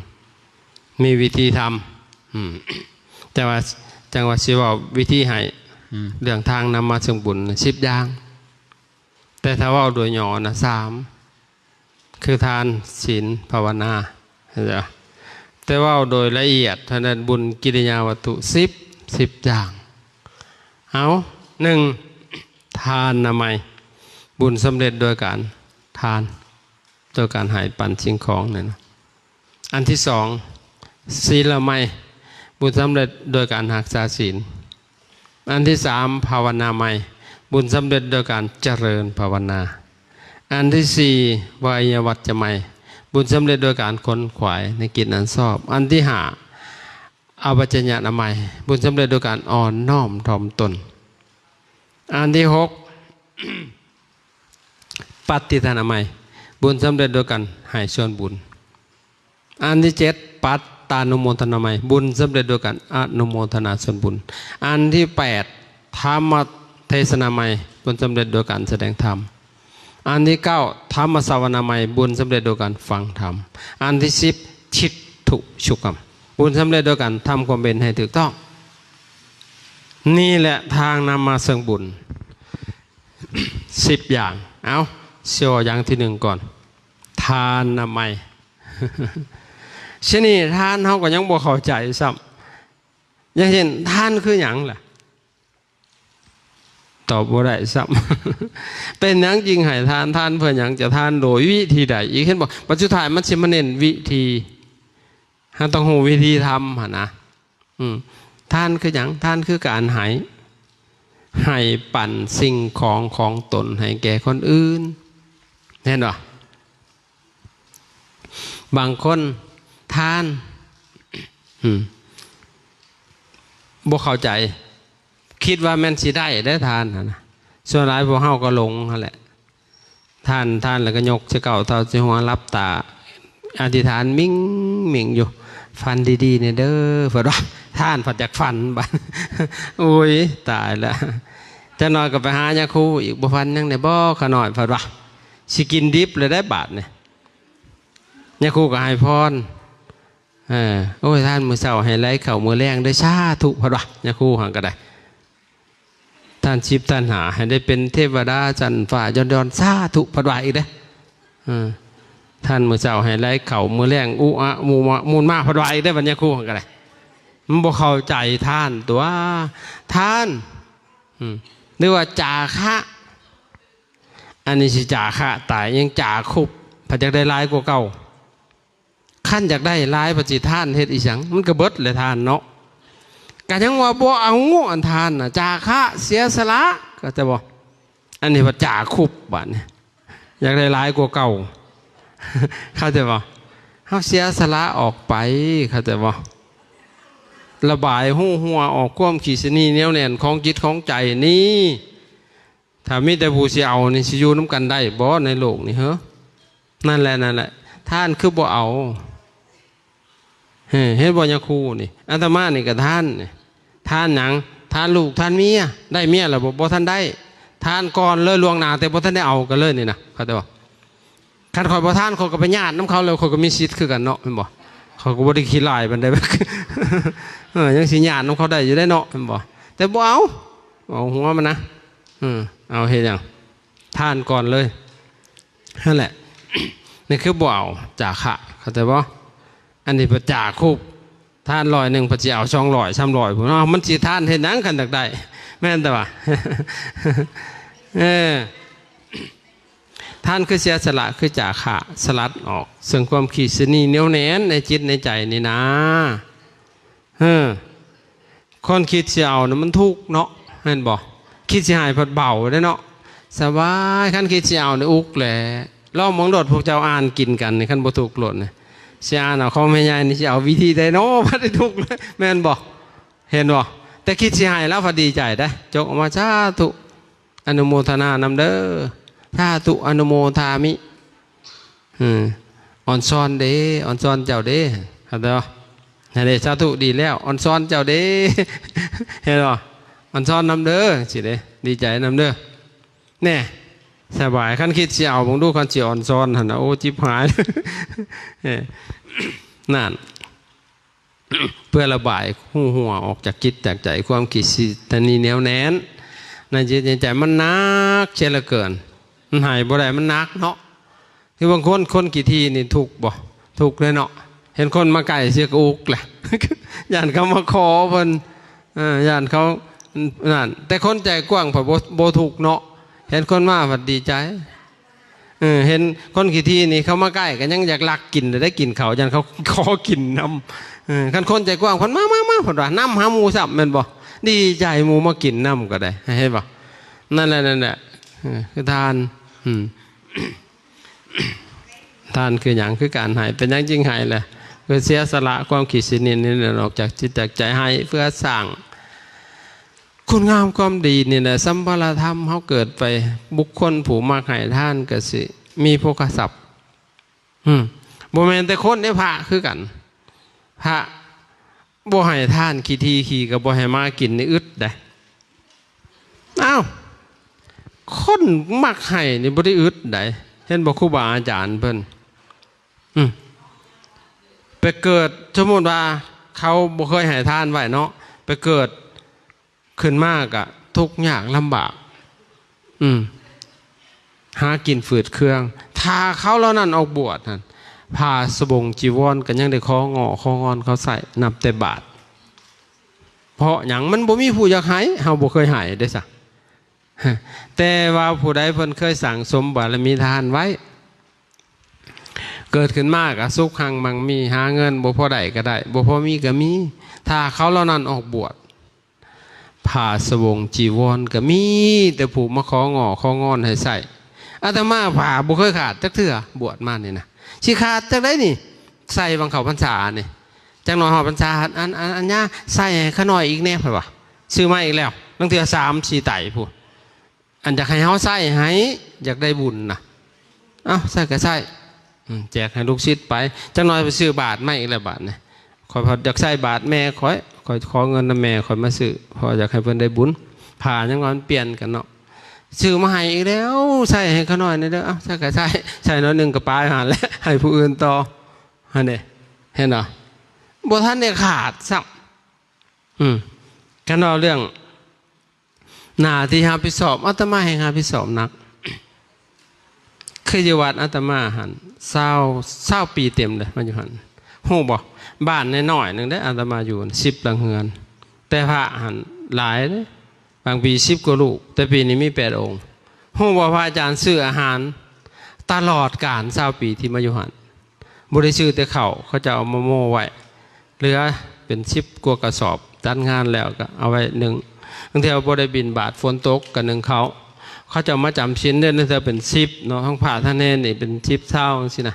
ມີວິທີທຳ ອືມ ແຕ່ວ່າຈັ່ງວ່າຊິເວົ້າວິທີໃຫ້ ອືມ ເລື່ອງທາງນຳມາເຊິ່ງບຸນສິບຢ່າງ ແຕ່ຖ້າເວົ້າໂດຍຫຍໍ້ນະ ສາມ ຄືທານ ສິນ ພາວະນາ ເຫັນບໍ່? ແຕ່ເວົ້າໂດຍລະອຽດເທົ່ານັ້ນ ບຸນກິລິຍາວັດຖຸ ສິບ ສິບຢ່າງ. ເອົາ ໜຶ່ງ ທານນາໄມ ບຸນສຳເລັດໂດຍການທານ ໂດຍການໃຫ້ປັນສິ່ງຂອງນັ້ນນະ. ອັນທີສອງ ສີລາໄມ ບຸນສຳເລັດໂດຍການຮັກສາສິນ. ອັນທີສາມ ພາວະນາໄມ ບຸນສຳເລັດໂດຍການຈະເລີນພາວະນາ. ອັນທີສີ່ ໄວຍະວັດຈະໄມ ບຸນສຳເລັດໂດຍການຂົນຂວາຍໃນກິດອັນຊອບ. ອັນທີຫ້າ ອາວັດຈະຍະນາໄມ ບຸນສຳເລັດໂດຍການອ່ອນນ້ອມຖ່ອມຕົນ. ອັນທີຫົກ ປັດຕິທານາໄມ ບຸນສຳເລັດໂດຍການໃຫ້ສ່ວນບຸນ. ອັນທີເຈັດ ປັດຕານຸໂມທະນາໄມ ບຸນສຳເລັດໂດຍການອະນຸໂມທະນາສ່ວນບຸນ. ອັນທີແປດ ທຳມະເທສະນາໄມ ບຸນສຳເລັດໂດຍການສະແດງທຳ. ອັນທີເກົ້າ ທຳມະສາວະນາໄມ ບຸນສຳເລັດໂດຍການຟັງທຳ. ອັນທີສິບ ທິດຖຸສຸກຳ ບຸນສຳເລັດໂດຍການທຳຄວາມເປັນໃຫ້ຖືກຕ້ອງ. ນີ້ແຫຼະທາງນຳມາເຊິ່ງບຸນ ສິບຢ່າງ. ເອົາ ຊິເວົ້າຢ່າງທີໜຶ່ງກ່ອນ ທານນາໄມ. ຊະນີ້ທານເຮົາກໍຍັງບໍ່ເຂົ້າໃຈຊ້ຳ. ຢ່າງເຊັ່ນ ທານຄືຫຍັງລະ? ຕອບບໍ່ໄດ້ຊ້ຳ. ເປັນຫຍັງຈຶ່ງໃຫ້ທານ? ທານເພື່ອຫຍັງ? ຈະທານໂດຍວິທີໃດອີກ? ເຫັນບໍ່? ບັດສຸດທ້າຍມັນຊິມາເນັ້ນວິທີ. ເຮົາຕ້ອງຮູ້ວິທີທຳຫັ້ນນະ. ອືມ ທານຄືຫຍັງ? ທານຄືການໃຫ້ ໃຫ້ປັນສິ່ງຂອງຂອງຕົນໃຫ້ແກ່ຄົນອື່ນ. ເຫັນບໍ່? ບາງຄົນທານ ອືມ ບໍ່ເຂົ້າໃຈ ຄິດວ່າແມ່ນຊິໄດ້ເດ້ທານຫັ້ນນະ. ສ່ວນຫຼາຍພວກເຮົາກໍຫຼົງຫັ້ນແຫຼະ. ທານ ທານແລ້ວກໍຍົກໃສ່ເກົ້າເທົ້າໃສ່ຫົວ ຫຼັບຕາ ອະທິຖານມິ່ງໆຢູ່. ຝັນດີໆແດ່ເດີ ເພິ່ນວ່າ. ທານພັດຢາກຝັນບາດ. ໂອ້ຍ ຕາຍແລ້ວ. ຈັກໜ່ອຍກໍໄປຫາຍາຄູອີກ. ບໍ່ຝັນຫຍັງແດ່ບໍຂ້ານ້ອຍ? ເພິ່ນວ່າ. ຊິກິນດິບແລ້ວໄດ໋ບາດນີ້. ຍາຄູກໍໃຫ້ພອນ. ເອີ ໂອ້ຍ ທານມື້ເຊົ້າໃຫ້ໄຫຼເຂົ້າມື້ແລງເດີ ສາທຸ ເພິ່ນວ່າ. ຍາຄູຫັ້ນກໍໄດ້ ທານສິບ ທານຫ້າ ໃຫ້ໄດ້ເປັນເທວະດາຊັ້ນຟ້າຍ້ອນໆ ສາທຸ ເພິ່ນວ່າອີກເດ້. ເອີ ທານມື້ເຊົ້າໃຫ້ໄຫຼເຂົ້າ ມື້ແລງອຸອະມຸມະມູນມາ ເພິ່ນວ່າອີກເດ້. ບັດຍາຄູຫັ້ນກໍໄດ້ ມັນບໍ່ເຂົ້າໃຈທານຕົວະ ທານ ອືມ ຫຼືວ່າຈາຄະ. ອັນນີ້ຊິຈາຄະຕາຍ ຍັງຈາຄຸບ ພັດຢາກໄດ້ຫຼາຍກວ່າເກົ່າ. ຄັນຢາກໄດ້ຫຼາຍ ພັດຊິທານເຮັດອີ່ຫຍັງ? ມັນກໍເບິດແຫຼະທານເນາະ. ກໍຍັງວ່າບໍ່ເອົາ ອັນທານນະ ຈາຄະ ເສຍສະຫຼະ ເຂົ້າໃຈບໍ່? ອັນນີ້ວ່າຈາຄຸບ ບາດນີ້ ຢາກໄດ້ຫຼາຍກວ່າເກົ່າ ເຂົ້າໃຈບໍ່? ເຮົາເສຍສະຫຼະອອກໄປ ເຂົ້າໃຈບໍ່? ລະບາຍຮູ້ຫົວອອກຄວາມຂີ້ສະໜີ້ໜຽວແໜ້ນຂອງຈິດຂອງໃຈນີ້. ຖ້າມີແຕ່ຜູ້ຊິເອົານີ້ ຊິຢູ່ນຳກັນໄດ້ບໍ່ໃນໂລກນີ້ເຮີ? ນັ້ນແຫຼະ ນັ້ນແຫຼະ ທານຄືບໍ່ເອົາ. ເຫັນບໍ່ຍາຄູນີ້? ອາດຕະມານີ້ກໍທານນີ້. ທານຫຍັງ? ທານລູກ ທານເມຍ. ໄດ້ເມຍແລ້ວບໍ່? ບໍ່ທັນໄດ້. ທານກ່ອນເລີຍ ລ່ວງໜ້າ ແຕ່ບໍ່ທັນໄດ້ເອົາກັນເລີຍນີ້ນະ ເຂົ້າໃຈບໍ່? ຄັນຂ້ອຍບໍ່ທານ ຂ້ອຍກໍໄປຍາດນຳເຂົາ ແລ້ວຂ້ອຍກໍມີສິດຄືກັນເນາະ ແມ່ນບໍ່? ຂ້ອຍກໍບໍ່ໄດ້ຂີ້ຮ້າຍປານໃດ ເອີ ຍັງຊິຍາດນຳເຂົາໄດ້ຢູ່ເດ້ເນາະ ແມ່ນບໍ່? ແຕ່ບໍ່ເອົາ ເອົາຫົວມັນນະ ເອີ ເອົາເຮັດຫຍັງ? ທານກ່ອນເລີຍ ຫັ້ນແຫຼະ. ນີ້ຄືບໍ່ເອົາ ຈາຄະ ເຂົ້າໃຈບໍ່? ອັນນີ້ປະຈາຄຸບ ທານຮ້ອຍໜຶ່ງ ເພິ່ນຊິເອົາສອງຮ້ອຍ ສາມຮ້ອຍ ພຸ້ນເນາະ. ມັນຊິທານເຮັດຫຍັງ ຄັນຢາກໄດ້ ແມ່ນແຕ່ວ່າ ເອີ ທານຄືເສຍສະຫຼະ ຄືຈາຄະ ສະຫຼັດອອກເຊິ່ງຄວາມຂີ້ສະໜີ້ໜຽວແໜ້ນໃນຈິດໃນໃຈນີ້ນາ. ເອີ ຄົນຄິດຊິເອົານະ ມັນທຸກເນາະ ແມ່ນບໍ່? ຄິດຊິໃຫ້ພັດເບົາເດ້ເນາະ ສະບາຍ. ຄັນຄິດຊິເອົານີ້ອຸກແຫຼະ ລອງເບິ່ງໂລດ ພວກເຈົ້າອ່ານກິນກັນນີ້ ຄັນບໍ່ທຸກໂລດນີ້ ຊິອ່ານເອົາຂອງແມ່ໃຫຍ່ນີ້ ຊິເອົາວິທີໃດນໍ ບໍ່ໄດ້ທຸກເລີຍ ແມ່ນບໍ່? ເຫັນບໍ່? ແຕ່ຄິດຊິໃຫ້ລາວພັດດີໃຈເດ້. ຈົກອອກມາ ສາທຸ ອະນຸໂມທະນານຳເດີ ສາທຸ ອະນຸໂມທາມິ. ອືມ ອອນຊອນເດ້ ອອນຊອນເຈົ້າເດ້ ເຂົ້າໃຈບໍ່? ຫັ້ນເດ້ ສາທຸ ດີແລ້ວ ອອນຊອນເຈົ້າເດ້ ເຫັນບໍ່? ອອນຊອນນຳເດີ ຊີ້ເດ້ ດີໃຈນຳເດີ. ແນ່ ສະບາຍ ຄັນຄິດຊິເອົາເບິ່ງດູ ຄັນຊິອອນຊອນຫັ້ນນະ ໂອ້ ຈິບຫາຍ ເອີ ນັ້ນ ເພື່ອລະບາຍຮູ້ຮົ່ວອອກຈາກຈິດຈາກໃຈ ຄວາມຄິດຊິຕະນີແນວແໜ້ນໃນຈິດໃນໃຈ ມັນໜັກເສຍເຫຼືອເກີນ ມັນໃຫ້ບໍ່ໄດ້ ມັນໜັກເນາະ. ຄືບາງຄົນ ຄົນຂີ້ຖີ່ນີ້ທຸກບໍ່? ທຸກເລີຍເນາະ. ເຫັນຄົນມາໃກ້ເສຍກໍອຸກແຫຼະ ຢ້ານເຂົາມາຂໍເພິ່ນ ເອີ ຢ້ານເຂົານັ້ນ. ແຕ່ຄົນໃຈກວ້າງພັດບໍ່ ບໍ່ທຸກເນາະ. ເຫັນຄົນມາພັດດີໃຈ. ເອີ ເຫັນຄົນຂີ້ຖີ່ນີ້ເຂົາມາໃກ້ກໍຍັງຢາກລັກກິນ ໄດ້ກິນເຂົາ ຢ້ານເຂົາຂໍກິນນຳ. ເອີ ຄັນຄົນໃຈກວ້າງເພິ່ນ ມາ ມາ ມາ ເພິ່ນວ່ານຳຫາໝູ່ຊ້ຳ ແມ່ນບໍ່? ດີໃຈໝູ່ມາກິນນຳກໍໄດ້ ເຫັນບໍ່? ນັ້ນແຫຼະ ນັ້ນແຫຼະ ເອີ ຄືທານ ອືມ ທານຄືຫຍັງ? ຄືການໃຫ້. ເປັນຫຍັງຈຶ່ງໃຫ້ລະ? ຄືເສຍສະຫຼະຄວາມຄິດຊິນິດນີ້ອອກຈາກຈິດຈາກໃຈ ໃຫ້ເພື່ອສ້າງຄຸນງາມຄວາມດີນີ້ແຫຼະ. ສຳພະລະທຳເຮົາເກີດໄປ ບຸກຄົນຜູ້ມັກໃຫ້ທານກໍຊິມີໂພຄະຊັບ. ອືມ ບໍ່ແມ່ນແຕ່ຄົນເດ້ ພະຄືກັນ. ພະບໍ່ໃຫ້ທານ ຂີ້ຖີ່ຂີ້ກໍບໍ່ໃຫ້ໝາກິນນີ້ອຶດໄດ໋. ອ້າວ ຄົນມັກໃຫ້ນີ້ບໍ່ໄດ້ອຶດໄດ໋ ເຫັນບໍ່? ຄູບາອາຈານເພິ່ນ ອືມ ໄປເກີດ ສົມມຸດວ່າເຂົາບໍ່ເຄີຍໃຫ້ທານໄວ້ເນາະ ໄປເກີດ ຂຶ້ນມາກະທຸກຍາກລຳບາກ ອືມ ຫາກິນຝືດເຄືອງ. ຖ້າເຂົາເຫຼົ່ານັ້ນອອກບວດຫັ້ນ ຜ້າສະບົງຈີວອນກໍຍັງໄດ້ຂໍງໍ້ຂໍງອນເຂົາໃຊ້ ນັບແຕ່ບາດ. ເພາະຫຍັງ? ມັນບໍ່ມີຜູ້ຢາກໃຫ້ ເຮົາບໍ່ເຄີຍໃຫ້ເດ້ຊະ. ແຕ່ວ່າຜູ້ໃດເພິ່ນເຄີຍສັ່ງສົມບາລະມີທານໄວ້ ເກີດຂຶ້ນມາກໍສຸກຮັ່ງມັ່ງມີ ຫາເງິນບໍ່ພໍໄດ້ກໍໄດ້ ບໍ່ພໍມີກໍມີ. ຖ້າເຂົາເຫຼົ່ານັ້ນອອກບວດ ຜ້າສະບົງຈີວອນກໍມີແຕ່ຜູ້ມາຂໍງໍ້ຂໍງອນໃຫ້ໃຊ້. ອາດຕະມາຜ້າບໍ່ເຄີຍຂາດຈັກເທື່ອ ບວດມານີ້ນະ ຊິຂາດຈັ່ງໃດນີ້? ໃສ່ຫວ່າງເຂົ້າພັນສານີ້ ຈັກໜ້ອຍຮອດພັນສາ ອັນ ອັນ ອັນຍາໃສ່ໃຫ້ຂ້ານ້ອຍອີກແດ່ ເພິ່ນວ່າ ຊື້ມາອີກແລ້ວ ລາງເທື່ອສາມສີ່ໄຕພຸ້ນ. ອັນຢາກໃຫ້ເຮົາໃຊ້ໃຫ້ ຢາກໄດ້ບຸນນະ ເອົ້າ ໃຊ້ກໍໃຊ້ ອືມ ແຈກໃຫ້ລູກສິດໄປ. ຈັກໜ້ອຍໄປຊື້ບາດມາອີກແລ້ວບາດນີ້ ຂ້ອຍພັດຢາກໃຊ້ບາດແມ່ຂ້ອຍ ຂ້ອຍຂໍເງິນນຳແມ່ຂ້ອຍມາຊື້ ເພາະຢາກໃຫ້ເພິ່ນໄດ້ບຸນ. ຜ້າຍັງວ່າມັນປ່ຽນກັນເນາະ ຊື້ມາໃຫ້ອີກແລ້ວ ໃຊ້ໃຫ້ຂ້ານ້ອຍແດ່ເດີ. ເອົ້າ ໃຊ້ກໍໃຊ້ ໃຊ້ໜ້ອຍໜຶ່ງກໍປາຍຫັ້ນແຫຼະ ໃຫ້ຜູ້ອື່ນຕໍ່ ຫັ້ນເດ້ ເຫັນບໍ່? ບໍ່ທັນໄດ້ຂາດຊ້ຳ. ອືມ ຄັນເວົ້າເລື່ອງ ໜ້າທີ່ຮັບຜິດຊອບ ອາດຕະມາແຮ່ງຮັບຜິດຊອບໜັກ. ຄືຢູ່ວັດອາດຕະມາຫັ້ນ ຊາວ ຊາວປີເຕັມເລີຍມາຢູ່ຫັ້ນ. ຮູ້ບໍ່? ບ້ານນ້ອຍໆໜຶ່ງເດ້ ອາດຕະມາຢູ່ ສິບຫຼັງເຮືອນ ແຕ່ພະຫັ້ນຫຼາຍເດ້ ບາງປີສິບກວ່າຮູບ ແຕ່ປີນີ້ມີແປດອົງ. ຮູ້ບໍ່? ພະອາຈານຊື້ອາຫານຕະຫຼອດການຊາວປີທີ່ມາຢູ່ຫັ້ນ. ບໍ່ໄດ້ຊື້ແຕ່ເຂົ້າ ເຂົາເຈົ້າເອົາມາໂມ້ໄວ້ ເຫຼືອເປັນສິບກວ່າກະສອບ ຈັດງານແລ້ວກໍເອົາໄວ້ໜຶ້ງ. ບາງເທື່ອບໍ່ໄດ້ບິນບາດ ຝົນຕົກກໍໜຶ້ງເຂົ້າ. ເຂົາເຈົ້າມາຈຳສິນເດ້ ບາງເທື່ອເປັນສິບເນາະ ທັງພະທັງເນນນີ້ເປັນສິບ ຊາວຈັ່ງຊີ້ນະ.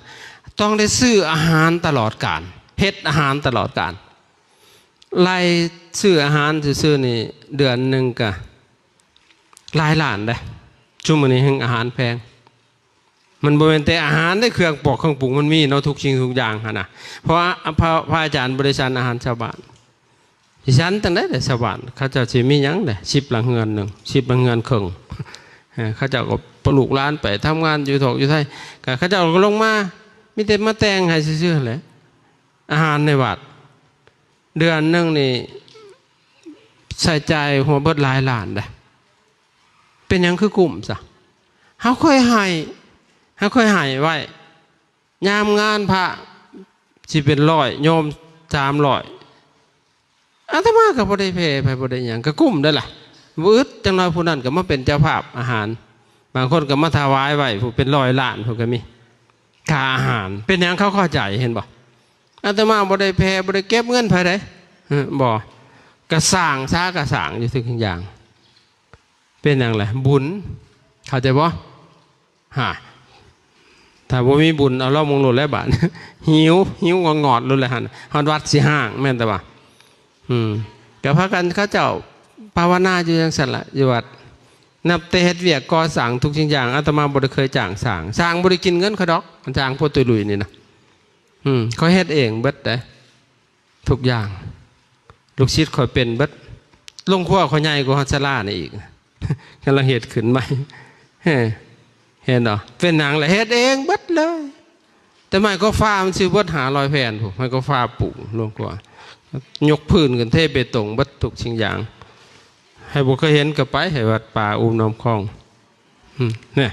ຕ້ອງໄດ້ຊື້ອາຫານຕະຫຼອດການ ເຮັດອາຫານຕະຫຼອດການ. ລາຍຊື້ອາຫານຊື່ໆນີ້ ເດືອນໜຶ່ງກໍຫຼາຍລ້ານເດ້. ຊຸມມື້ນີ້ແຮ່ງອາຫານແພງ. ມັນບໍ່ແມ່ນແຕ່ອາຫານເດ້ ເຄື່ອງປອກເຄື່ອງປຸງມັນມີເນາະ ທຸກສິ່ງທຸກຢ່າງຫັ້ນນະ. ເພາະວ່າ ພະ ພະອາຈານບໍ່ໄດ້ສັນອາຫານຊາວບ້ານ ຊິສັນຈັ່ງໃດແຫຼະຊາວບ້ານ? ເຂົາເຈົ້າຊິມີຫຍັງແຫຼະ? ສິບຫຼັງເຮືອນໜຶ່ງ ສິບຫຼັງເຮືອນເຄິ່ງ. ເອີ ເຂົາເຈົ້າກໍລູກຫຼານໄປທຳງານຢູ່ທອກຢູ່ໄທ ກໍເຂົາເຈົ້າກໍລົງມາ ມີແຕ່ມາແຕ່ງໃຫ້ຊື່ໆຫັ້ນແຫຼະ. ອາຫານໃນວັດ ເດືອນໜຶ່ງນີ້ໃຊ້ຈ່າຍຫົວເບິດຫຼາຍລ້ານເດ້. ເປັນຫຍັງຄືກຸ້ມຊະ? ເຮົາເຄີຍໃຫ້ ເຮົາເຄີຍໃຫ້ໄວ້ ຍາມງານພະຊິເປັນຮ້ອຍ ໂຍມສາມຮ້ອຍ ອາດຕະມາກໍບໍ່ໄດ້ແຜ່ໃຜ ບໍ່ໄດ້ຫຍັງ ກໍກຸ້ມໄດ້ລະ ບໍ່ອຶດ. ຈັກໜ້ອຍຜູ້ນັ້ນກໍມາເປັນເຈົ້າພາບອາຫານ ບາງຄົນກໍມາຖວາຍໄວ້ ຜູ້ເປັນຮ້ອຍລ້ານ ຜູ້ກໍມີ ຄ່າອາຫານ. ເປັນຫຍັງ? ເຂົາເຂົ້າໃຈ ເຫັນບໍ່? ອາດຕະມາບໍ່ໄດ້ແຜ່ ບໍ່ໄດ້ເກັບເງິນໃຜໃດ໋ ເອີ ບໍ່ ກະສ້າງຊາ ກະສ້າງຢູ່ທຸກຢ່າງ. ເປັນຫຍັງລະ? ບຸນ. ເຂົ້າໃຈບໍ່? ຫາ ຖ້າບໍ່ມີບຸນ ເອົາລອງເບິ່ງໂລດແຫຼະບາດ ຫິວ ຫິວງອດໆໂລດແຫຼະຫັ້ນ ຮອດວັດຊິຮ້າງ ແມ່ນແຕ່ວ່າ ອືມ ກໍພາກັນເຂົາເຈົ້າພາວະນາຢູ່ຈັ່ງຊັ້ນລະ ຢູ່ວັດ. ນັບແຕ່ເຮັດວຽກກໍ່ສ້າງທຸກສິ່ງຢ່າງ ອາດຕະມາບໍ່ໄດ້ເຄີຍຈ້າງຊ່າງ ຊ່າງບໍ່ໄດ້ກິນເງິນຂ້ອຍດອກ ຊ່າງພວກຕຸ້ຍລຸຍນີ້ນະ ອືມ ຂ້ອຍເຮັດເອງເບິດເດ້ ທຸກຢ່າງ ລູກສິດຂ້ອຍເປັນເບິດ ໂລງຄົວຂ້ອຍໃຫຍ່ກວ່າຮອດສາລານີ້ອີກ ກຳລັງເຮັດຂຶ້ນໃໝ່ ເຫັນບໍ່? ເປັນຫຍັງລະ ເຮັດເອງເບິດເລີຍ. ແຕ່ໄມ້ກໍຟ້າມັນຊື້ເບິດຫ້າຮ້ອຍແຜ່ນພຸ້ນ ໄມ້ກໍຟ້າປູໂລງຄົວ ຍົກພື້ນຂຶ້ນເທເບຕົງເບິດທຸກສິ່ງຢ່າງ. ໃຜບໍ່ເຄີຍເຫັນກໍໄປໃຫ້ວັດປ່າອຸມນ້ຳຂອງ ອືມ ນີ້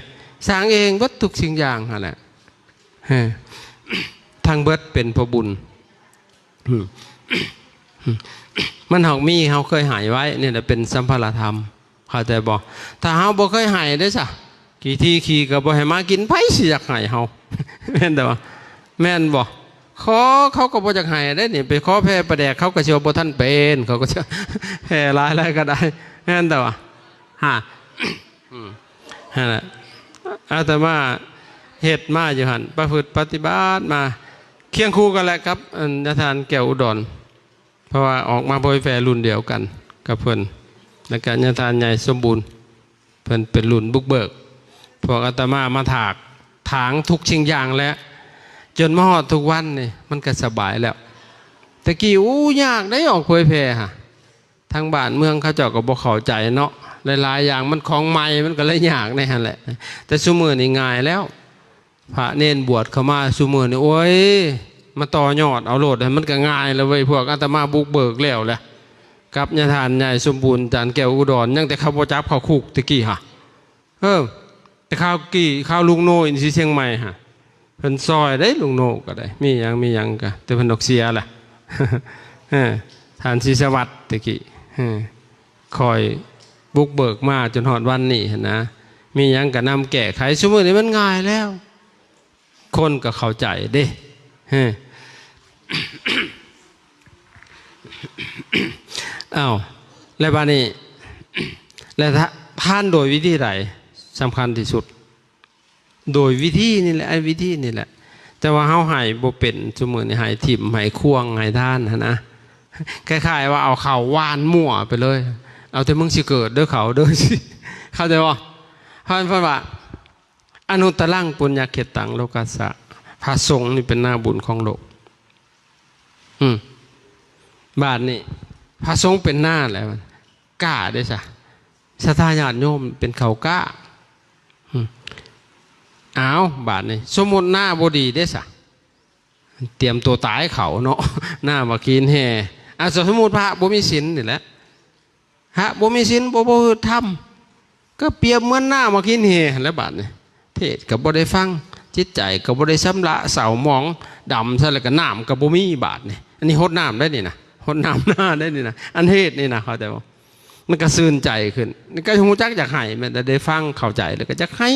ສ້າງເອງເບິດທຸກສິ່ງຢ່າງຫັ້ນແຫຼະ ເອີ ທັງເບິດເປັນເພາະບຸນ ອືມ ມັນຫາກມີ ເຮົາເຄີຍໃຫ້ໄວ້ ນີ້ແຫຼະເປັນສຳພາລະທຳ ເຂົ້າໃຈບໍ່? ຖ້າເຮົາບໍ່ເຄີຍໃຫ້ເດ້ຊະ ຂີ້ຖີ່ຂີ້ກໍບໍ່ໃຫ້ມາກິນ ໃຜຊິຢາກໃຫ້ເຮົາ ແມ່ນແຕ່ວ່າ ແມ່ນບໍ່? ຂໍເຂົາກໍບໍ່ຢາກໃຫ້ເດ້ນີ້ ໄປຂໍແຜ່ປາແດກ ເຂົາກໍຊິວ່າບໍ່ທັນເປັນ ເຂົາກໍຊິແຜ່ຫຼາຍໆກໍໄດ້ ແມ່ນແຕ່ວ່າ ຮະ ອືມ ຫັ້ນແຫຼະ ອາດຕະມາເຮັດມາຢູ່ຫັ້ນ ປະພຶດປະຕິບັດມາ ຄຽງຄູ່ກັນແຫຼະກັບ ອັນ ຍາທ່ານແກ້ວອຸດອນ ເພາະວ່າອອກມາເຜີຍແຜ່ລຸ້ນດຽວກັນກັບເພິ່ນ ແລ້ວກະຍາທ່ານໃຫຍ່ສົມບູນ ເພິ່ນເປັນລຸ້ນບຸກເບີກ ພວກອາດຕະມາມາຖາກ ຖາງທຸກສິ່ງຢ່າງແຫຼະ ຈົນມາຮອດທຸກວັນນີ້ ມັນກະສະບາຍແລ້ວ. ແຕ່ກີ້ ໂອ້ ຍາກເດ້ອອກເຜີຍແຜ່ຫັ້ນ ທາງບ້ານເມືອງເຂົາເຈົ້າກໍບໍ່ເຂົ້າໃຈເນາະ ຫຼາຍໆຢ່າງມັນຂອງໃໝ່ ມັນກໍເລີຍຍາກໃນຫັ້ນແຫຼະ. ແຕ່ຊຸມື້ນີ້ງ່າຍແລ້ວ ພະເນນບວດເຂົ້າມາຊຸມື້ນີ້ ໂອ້ຍ ມາຕໍ່ຍອດເອົາໂລດ ມັນກໍງ່າຍແລ້ວເວີຍ ພວກອາດຕະມາບຸກເບີກແລ້ວແຫຼະ ກັບຍາທ່ານໃຫຍ່ສົມບູນ ຈານແກ້ວອຸດອນ ຍັງແຕ່ເຂົາບໍ່ຈັບເຂົ້າຄຸກແຕ່ກີ້ຫະ ເອີ ແຕ່ຄາວກີ້ ຄາວລຸງໂນຍທີ່ຊຽງໃໝ່ຫະ ເພິ່ນຊ່ອຍໄດ້ ລຸງໂນກໍໄດ້ ມີຫຍັງ ມີຫຍັງກະ ແຕ່ເພິ່ນອອກເສຍລະ ເອີ ທ່ານສີສະຫວັດແຕ່ກີ້ ເອີ ຂ້ອຍບຸກເບີກມາຈົນຮອດວັນນີ້ຫັ້ນນະ ມີຫຍັງກະນຳແກ້ໄຂ ຊຸມື້ນີ້ມັນງ່າຍແລ້ວ ຄົນກໍເຂົ້າໃຈເດ້ ເອີ ອ້າວ ແລ້ວບາດນີ້ ແລ້ວທາ- ທານໂດຍວິທີໃດສຳຄັນທີ່ສຸດ? ໂດຍວິທີນີ້ແຫຼະ ໄອ້ວິທີນີ້ແຫຼະ ແຕ່ວ່າເຮົາໃຫ້ບໍ່ເປັນ ຊຸມື້ນີ້ໃຫ້ຖິ້ມ ໃຫ້ຂວ້າງ ໃຫ້ທານຫັ້ນນະ ຄ້າຍໆວ່າເອົາເຂົ້າຫວ່ານມົ້ວໄປເລີຍ ເອົາແຕ່ມຶງຊິເກີດເດີເຂົ້າເດີ ເຂົ້າໃຈບໍ່? ເພິ່ນ ເພິ່ນວ່າ ອະນຸດຕະລັງ ປຸນຍະເຂດຕັງ ໂລກັດສະ ພະສົງນີ້ເປັນໜ້າບຸນຂອງໂລກ ອືມ ບາດນີ້ ພະສົງເປັນໜ້າແລ້ວ ກ້າເດ້ຊະ ສັດທາຍາດໂຍມເປັນເຂົ້າກ້າ ອືມ ອ້າວ ບາດນີ້ ສົມມຸດໜ້າບໍ່ດີເດ້ຊະ ຕຽມຕົວຕາຍເຂົ້າເນາະ ໜ້າໝາກຫີນແຫ່ ອາ ສົມມຸດພະບໍ່ມີສິນນີ້ແຫຼະ ພະບໍ່ມີສິນ ບໍ່ປະພຶດທຳ ກໍປຽບເໝືອນໜ້າໝາກຫີນແຫ່ຫັ້ນແຫຼະບາດນີ້ ເທດກໍບໍ່ໄດ້ຟັງ ຈິດໃຈກໍບໍ່ໄດ້ຊຳລະເສົ້າໝອງ ດຳຊະແລ້ວກໍນ້ຳກໍບໍ່ມີບາດນີ້ ອັນນີ້ຫົດນ້ຳໄດ້ນີ້ນະ ຫົດນ້ຳນາໄດ້ນີ້ນະ ອັນເທດນີ້ນະ ເຂົ້າໃຈບໍ່? ມັນກໍຊື່ນໃຈຂຶ້ນ ມັນກໍຮູ້ຈັກຢາກໃຫ້ ແມ່ນແຕ່ໄດ້ຟັງເຂົ້າໃຈແລ້ວກໍຢາກໃຫ້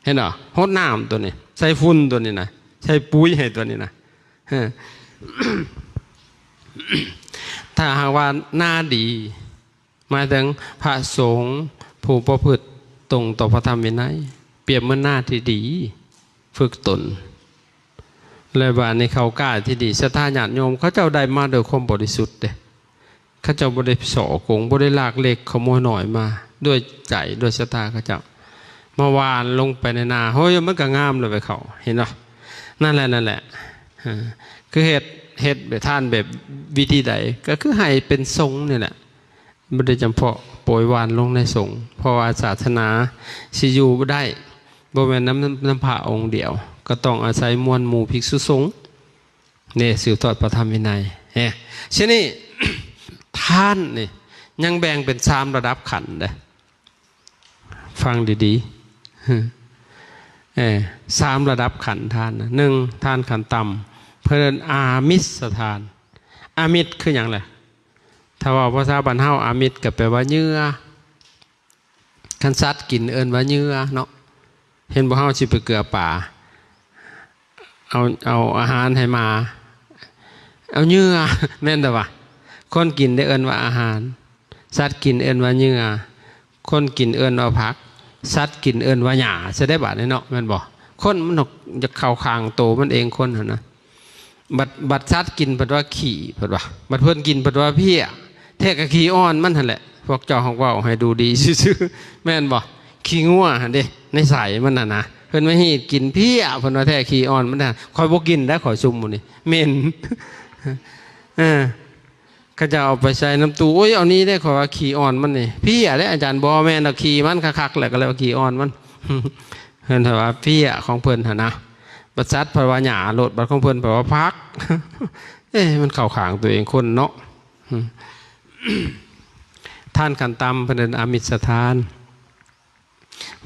ເຫັນບໍ່? ຫົດນ້ຳຕົວນີ້ ໃສ່ຝຸ່ນຕົວນີ້ນະ ໃສ່ປຸ໋ຍໃຫ້ຕົວນີ້ນະ ເອີ ຖ້າຫາກວ່າໜ້າດີ ໝາຍເຖິງພະສົງຜູ້ປະພຶດຕົງຕໍ່ພະທຳວິໄນ ປຽບເໝືອນນາທີ່ດີ ຝຶກຕົນ ແລະ ບາດນີ້ເຂົ້າກ້າທີ່ດີ ສັດທາຍາດໂຍມເຂົາເຈົ້າໄດ້ມາດ້ວຍຄວາມບໍລິສຸດເດ້ ເຂົາເຈົ້າບໍ່ໄດ້ສໍ້ໂກງ ບໍ່ໄດ້ລັກເລັກຂະໂມຍນ້ອຍມາ ດ້ວຍໃຈ ດ້ວຍສັດທາເຂົາເຈົ້າ ມາຫວ່ານລົງໄປໃນນາ ໂອ້ຍ ມັນກໍງາມແລ້ວໄປເຂົ້າ ເຫັນບໍ່? ນັ້ນແຫຼະ ນັ້ນແຫຼະ ເອີ ຄືເຮັດ ເຮັດແບບທານແບບວິທີໃດ ກໍຄືໃຫ້ເປັນສົງນີ້ແຫຼະ ບໍ່ໄດ້ຈຳເພາະໂປຍຫວ່ານລົງໃນສົງ ເພາະວ່າສາສະໜາຊິຢູ່ໄດ້ ບໍ່ແມ່ນນຳ ນຳພະອົງດຽວ ກໍຕ້ອງອາໄສມວນໝູ່ພິກສຸສົງ ນີ້ສືບທອດພະທຳວິໄນ ເອີ ທີນີ້ ທານນີ້ຍັງແບ່ງເປັນສາມລະດັບຂັ້ນເດ້ ຟັງດີໆ ເອີ ສາມລະດັບຂັ້ນທານນະ ໜຶ່ງ ທານຂັ້ນຕ່ຳ ເພິ່ນເອີ້ນອາມິດສະທານ ອາມິດຄືຫຍັງລະ? ຖ້າເວົ້າພາສາບ້ານເຮົາ ອາມິດກໍແປວ່າເຫຍື່ອ ຄັນສັດກິນເອີ້ນວ່າເຫຍື່ອເນາະ ເຫັນບໍ່ ເຮົາຊິໄປເກືອປາ ເອົາ ເອົາອາຫານໃຫ້ໝາ ເອົາເຫຍື່ອ ແມ່ນແຕ່ວ່າ ຄົນກິນໄດ້ເອີ້ນວ່າອາຫານ ສັດກິນເອີ້ນວ່າເຫຍື່ອ ຄົນກິນເອີ້ນວ່າຜັກ ສັດກິນເອີ້ນວ່າຫຍ້າ ຊະໄດ້ບາດນີ້ເນາະ ແມ່ນບໍ່? ຄົນມັນຢາກເຂົ້າຂ້າງໂຕມັນເອງ ຄົນຫັ້ນນະ. ບັດ ບັດສັດກິນເພິ່ນວ່າຂີ້ ເພິ່ນວ່າ ບັດເພິ່ນກິນເພິ່ນວ່າເພ້ຍ ແທ້ກໍຂີ້ອ່ອນມັນຫັ້ນແຫຼະ. ພວກເຈົ້າຮັກເວົ້າໃຫ້ດູດີຊື່ໆ ແມ່ນບໍ່? ຂີ້ງົວຫັ້ນເດ້ ໃນໄສມັນຫັ້ນນະ ເພິ່ນມາຮີດກິນເພ້ຍ ເພິ່ນວ່າແທ້ຂີ້ອ່ອນມັນຫັ້ນ. ຂ້ອຍບໍ່ກິນໄດ໋ ຂ້ອຍຊຸມໝູ່ນີ້ ເໝັນ. ເອີ ເຂົາເຈົ້າເອົາໄປໃສ່ນ້ຳຕູ້ ໂອ້ຍ ເອົານີ້ເດ້ ຂ້ອຍວ່າຂີ້ອ່ອນມັນນີ້ ເພ້ຍເດ້ອາຈານ. ບໍ່ແມ່ນດອກ ຂີ້ມັນຄັກໆ ແຫຼະ ກໍເລີຍວ່າຂີ້ອ່ອນມັນ ເພິ່ນວ່າເພ້ຍຂອງເພິ່ນຫັ້ນນະ. ບັດສັດເພິ່ນວ່າຫຍ້າໂລດ ບັດຂອງເພິ່ນເພິ່ນວ່າຜັກ. ເອີ ມັນເຂົ້າຂ້າງຕົວເອງຄົນເນາະ. ທານຂັ້ນຕ່ຳເພິ່ນເອີ້ນອາມິດສະທານ.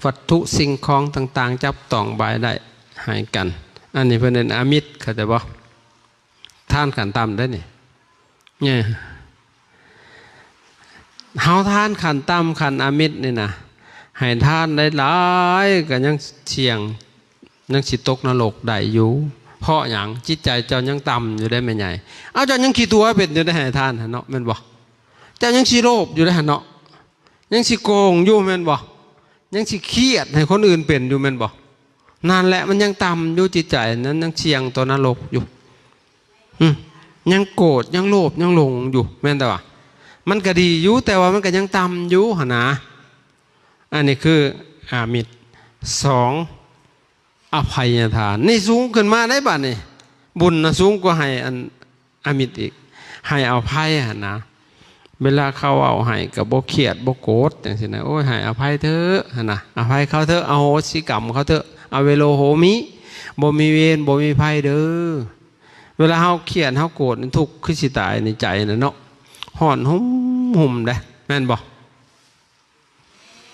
ວັດຖຸສິ່ງຂອງຕ່າງໆ ຈັບຕ້ອງບາຍໄດ້ໃຫ້ກັນ ອັນນີ້ເພິ່ນເອີ້ນອາມິດ ເຂົ້າໃຈບໍ່? ທານຂັ້ນຕ່ຳເດ້ນີ້ ເອີ ເຮົາທານຂັ້ນຕ່ຳ ຂັ້ນອາມິດນີ້ນະ ໃຫ້ທານໄດ້ຫຼາຍກໍຍັງສ່ຽງ ຍັງຊິຕົກນະລົກໄດ້ຢູ່. ເພາະຫຍັງ? ຈິດໃຈເຈົ້າຍັງຕ່ຳຢູ່ເດ້ແມ່ໃຫຍ່. ເອົາ ເຈົ້າຍັງຂີ້ຕົວະເປັນຢູ່ໄດ໋ ໃຫ້ທານຫັ້ນເນາະ ແມ່ນບໍ່? ເຈົ້າຍັງຂີ້ໂລບຢູ່ໄດ໋ຫັ້ນເນາະ ຍັງຊິໂກງຢູ່ແມ່ນບໍ່? ຍັງຊິຄຽດໃຫ້ຄົນອື່ນເປັນຢູ່ແມ່ນບໍ່? ນັ້ນແຫຼະ ມັນຍັງຕ່ຳຢູ່ ຈິດໃຈນັ້ນຍັງສ່ຽງຕໍ່ນະລົກຢູ່. ອືມ ຍັງໂກດ ຍັງໂລບ ຍັງຫຼົງຢູ່ ແມ່ນແຕ່ວ່າ ມັນກໍດີຢູ່ ແຕ່ວ່າມັນກໍຍັງຕ່ຳຢູ່ຫັ້ນນະ. ອັນນີ້ຄືອາມິດ. ສອງ ອະໄພຍະທານ ນີ້ສູງຂຶ້ນມາໄດ໋ບາດນີ້. ບຸນນະສູງກວ່າໃຫ້ອັນ ອາມິດອີກ ໃຫ້ອະໄພຫັ້ນນະ. ເວລາເຂົາເວົ້າໃຫ້ກໍບໍ່ຄຽດບໍ່ໂກດຈັ່ງຊີ້ນະ. ໂອ້ຍ ໃຫ້ອະໄພເຖາະຫັ້ນນະ ອະໄພເຂົາເຖາະ ອະໂຫສິກຳເຂົາເຖາະ ອະເວໂລໂຫມິ ບໍ່ມີເວນບໍ່ມີໄພເດີ. ເວລາເຮົາຄຽດເຮົາໂກດນີ້ ທຸກຄືຊິຕາຍໃນໃຈນະເນາະ ຮ້ອນຫຸ່ມໆ ເດ້ ແມ່ນບໍ່?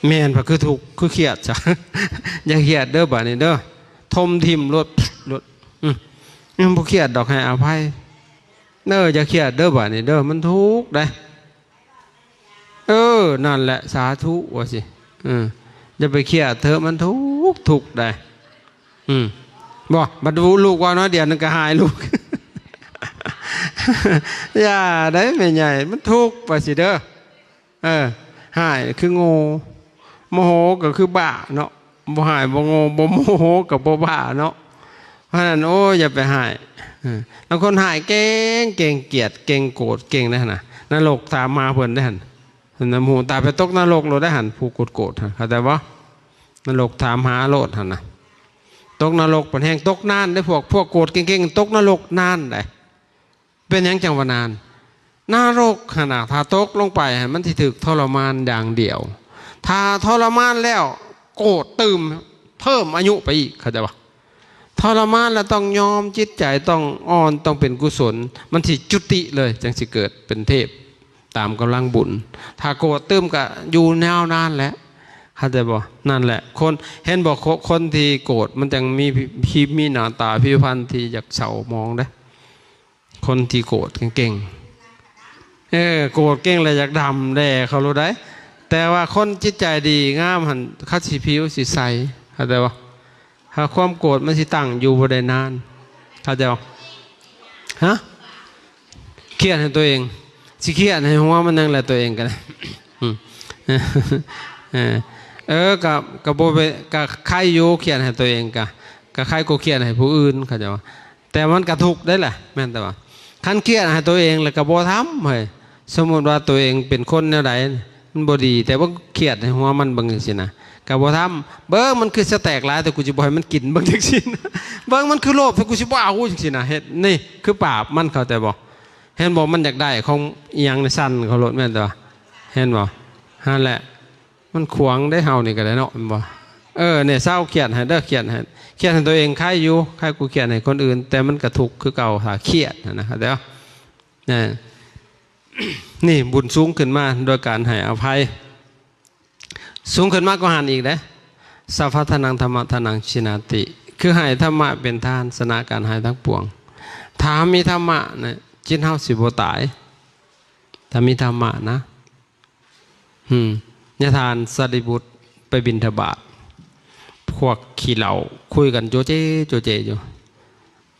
ແມ່ນ ພະຄືທຸກຄືຄຽດຊະ. ຢ່າຄຽດເດີບາດນີ້ເດີ ຖົມຖິ້ມໂລດ ໂລດ. ອືມ ອືມ ບໍ່ຄຽດດອກ ໃຫ້ອະໄພເດີ. ຢ່າຄຽດເດີບາດນີ້ເດີ ມັນທຸກເດ້. ເອີ ນັ້ນແຫຼະ ສາທຸ ວ່າຊິ. ເອີ ຢ່າໄປຄຽດເຖາະ ມັນທຸກ ທຸກໄດ໋. ອືມ ບໍ່ ບັດລູກເວົ້າໜ້ອຍດຽວໜຶ່ງກໍຫາຍລູກ. ຢ່າໄດ໋ແມ່ໃຫຍ່ ມັນທຸກ ວ່າຊິເດີ. ເອີ ຮ້າຍຄືໂງ່ ໂມໂຫກໍຄືບ້າເນາະ ບໍ່ຮ້າຍບໍ່ໂງ່ ບໍ່ໂມໂຫກໍບໍ່ບ້າເນາະ. ເພາະນັ້ນ ໂອ້ຍ ຢ່າໄປຮ້າຍ. ເອີ ລາງຄົນຮ້າຍເກັ່ງ ເກັ່ງກຽດ ເກັ່ງໂກດ ເກັ່ງໄດ໋ຫັ້ນນະ. ນະລົກຖາມຫາເພິ່ນໄດ໋ຫັ້ນ ເພິ່ນນຳຮູ້ ຕາໄປຕົກນະລົກໂລດໄດ໋ຫັ້ນ ຜູ້ໂກດໆ ຫັ້ນ ເຂົ້າໃຈບໍ່? ນະລົກຖາມຫາໂລດຫັ້ນນະ. ຕົກນະລົກ ເພິ່ນແຮ່ງຕົກນານເດ້ ພວກ ພວກໂກດເກັ່ງໆ ຕົກນະລົກນານໄດ໋. ເປັນຫຍັງຈັ່ງວ່ານານ? ນະລົກຫັ້ນນະ ຖ້າຕົກລົງໄປຫັ້ນ ມັນຊິຖືກທໍລະມານຢ່າງດຽວ. ຖ້າທໍລະມານແລ້ວ ໂກດຕື່ມ ເພີ່ມອາຍຸໄປອີກ ເຂົ້າໃຈບໍ່? ທໍລະມານແລ້ວຕ້ອງຍອມ ຈິດໃຈຕ້ອງອ່ອນ ຕ້ອງເປັນກຸສົນ ມັນຊິຈຸຕິເລີຍ ຈັ່ງຊິເກີດເປັນເທບຕາມກຳລັງບຸນ. ຖ້າໂກດຕື່ມກະຢູ່ຍາວນານແຫຼະ ເຂົ້າໃຈບໍ່? ນັ້ນແຫຼະ ຄົນ ເຫັນບໍ່? ຄົນ ຄົນທີ່ໂກດມັນຈັ່ງມີ ມີໜ້າຕາຜິວພັນທີ່ຢາກເສົ້າໝອງເດ້. ຄົນທີ່ໂກດເກັ່ງໆ ເອີ ໂກດເກັ່ງແລ້ວຢາກດຳແດ່ເຂົາໂລດໄດ໋. ແຕ່ວ່າຄົນຈິດໃຈດີງາມຫັ້ນ ເຂົາຊິຜິວຊິໃສ ເຂົ້າໃຈບໍ່? ຖ້າຄວາມໂກດມັນຊິຕັ້ງຢູ່ບໍ່ໄດ້ນານ ເຂົ້າໃຈບໍ່? ຮະ? ຄຽດໃຫ້ຕົວເອງ ຊິຄຽດໃຫ້ຫົວມັນຫຍັງແຫຼະ ຕົວເອງກໍໄດ້. ອືມ ເອີ ເອີ ກໍ ກໍບໍ່ເປັນ ກໍໄຄຢູ່ ຄຽດໃຫ້ຕົວເອງ ກໍ ກໍໄຄກວ່າຄຽດໃຫ້ຜູ້ອື່ນ ເຂົ້າໃຈບໍ່? ແຕ່ມັນກະທຸກໄດ້ລະ ແມ່ນແຕ່ວ່າ ຄັນຄຽດໃຫ້ຕົວເອງແລ້ວກະບໍ່ທຳເຮີ້ຍ. ສົມມຸດວ່າຕົວເອງເປັນຄົນແນວໃດ ມັນບໍ່ດີ ແຕ່ວ່າຄຽດໃຫ້ຫົວມັນເບິ່ງຈັ່ງຊີ້ນະ ກະບໍ່ທຳ. ເບິ່ງມັນຄືສະແຕັກຫຼາຍ ແຕ່ກູຊິບໍ່ໃຫ້ມັນກິນ ເບິ່ງຈັ່ງຊີ້ນະ. ເບິ່ງມັນຄືໂລບ ແຕ່ກູຊິບໍ່ເອົາ ຈັ່ງຊີ້ນະ. ເຮັດ ນີ້ຄືບາບມັນ ເຂົ້າໃຈບໍ່? ເຫັນບໍ່? ມັນຢາກໄດ້ຂອງອີ່ຫຍັງໃນຊັ້ນເຂົາໂລດ ແມ່ນແຕ່ວ່າ ເຫັນບໍ່? ຫັ້ນແຫຼະ. ມັນຂວາງໄດ໋ ເຮົານີ້ກໍໄດ້ເນາະ ແມ່ນບໍ່? ເອີ ນີ້ ເຊົາຄຽດໃຫ້ເດີ ຄຽດໃຫ້ ຄຽດໃຫ້ຕົວເອງໄຄຢູ່ ໄຄກວ່າຄຽດໃຫ້ຄົນອື່ນ ແຕ່ມັນກະທຸກຄືເກົ່າ ຖ້າຄຽດຫັ້ນນະ ເຂົ້າໃຈບໍ່? ນະ ນີ້ບຸນສູງຂຶ້ນມາໂດຍການໃຫ້ອະໄພ ສູງຂຶ້ນມາກວ່າຫັ້ນອີກເດ້. ສັບພະທານັງທຳມະທານັງຊິນາຕິ ຄືໃຫ້ທຳມະເປັນທານ ຊະນະການໃຫ້ທັງປວງ. ຖ້າເຮົາມີທຳມະນະ ຈິດເຮົາຊິບໍ່ຕາຍ ຖ້າມີທຳມະນະ. ອືມ ຍາທ່ານສາລີບຸດໄປບິນທະບາດ ພວກຂີ້ເຫຼົ້າຄຸຍກັນໂຈເຈໂຈເຈຢູ່.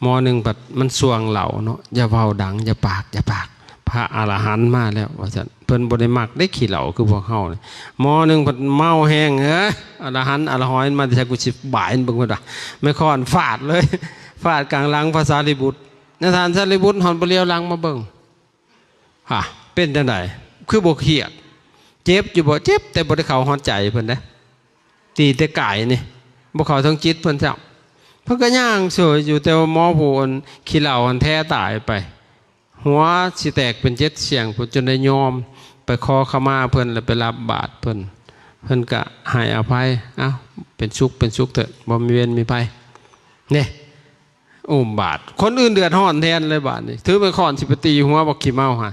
ໝໍໜຶ່ງພັດມັນສ່ວງເຫຼົ້າເນາະ ຢ່າເວົ້າດັງ ຢ່າປາກ ຢ່າປາກ. ໄປ ພະອະລະຫັນມາແລ້ວວ່າຊັ້ນ. ເພິ່ນບໍ່ໄດ້ມັກເດ້ຂີ້ເຫຼົ້າຄືພວກເຮົານີ້. ໝໍ້ໜຶ່ງເພິ່ນເມົາແຮງ ເອີຍ ອະລະຫັນອະລະຫອຍມາແຕ່ໃສ ກູຊິບາຍມັນເບິ່ງ ເພິ່ນວ່າ. ໄມ້ຄ້ອນຟາດເລີຍ ຟາດກາງຫຼັງພະສາລີບຸດ. ຍາທ່ານສາລີບຸດຮອດບໍ່ຫຼຽວຫຼັງມາເບິ່ງ. ຫາ ເປັນຈັ່ງໃດ? ຄືບໍ່ຄຽດ? ເຈັບຢູ່ບໍ່? ເຈັບ ແຕ່ບໍ່ໄດ້ເຂົ້າຮອດໃຈເພິ່ນເດ້. ຕີແຕ່ກາຍນີ້ ບໍ່ເຂົ້າເຖິງຈິດເພິ່ນຊ້ຳ. ເພິ່ນກໍຍ່າງເສີຍຢູ່ ແຕ່ວ່າໝໍຜູ້ອັນຂີ້ເຫຼົ້າຫັ້ນແທ້ຕາຍໄປ ຫົວຊິແຕກເປັນເຈັດສ່ຽງພຸ້ນ ຈົນໄດ້ຍອມໄປຂໍຂະມາເພິ່ນ ແລ້ວໄປຮັບບາດເພິ່ນ. ເພິ່ນກໍໃຫ້ອະໄພ. ເອົ້າ ເປັນສຸກ ເປັນສຸກເຖາະ ບໍ່ມີເວນມີໄພ. ນີ້ ອຸ້ມບາດ ຄົນອື່ນເດືອດຮ້ອນແທນເລີຍບາດນີ້. ຖືໄມ້ຄ້ອນຊິໄປຕີຫົວບັກຂີ້ເມົາຫະ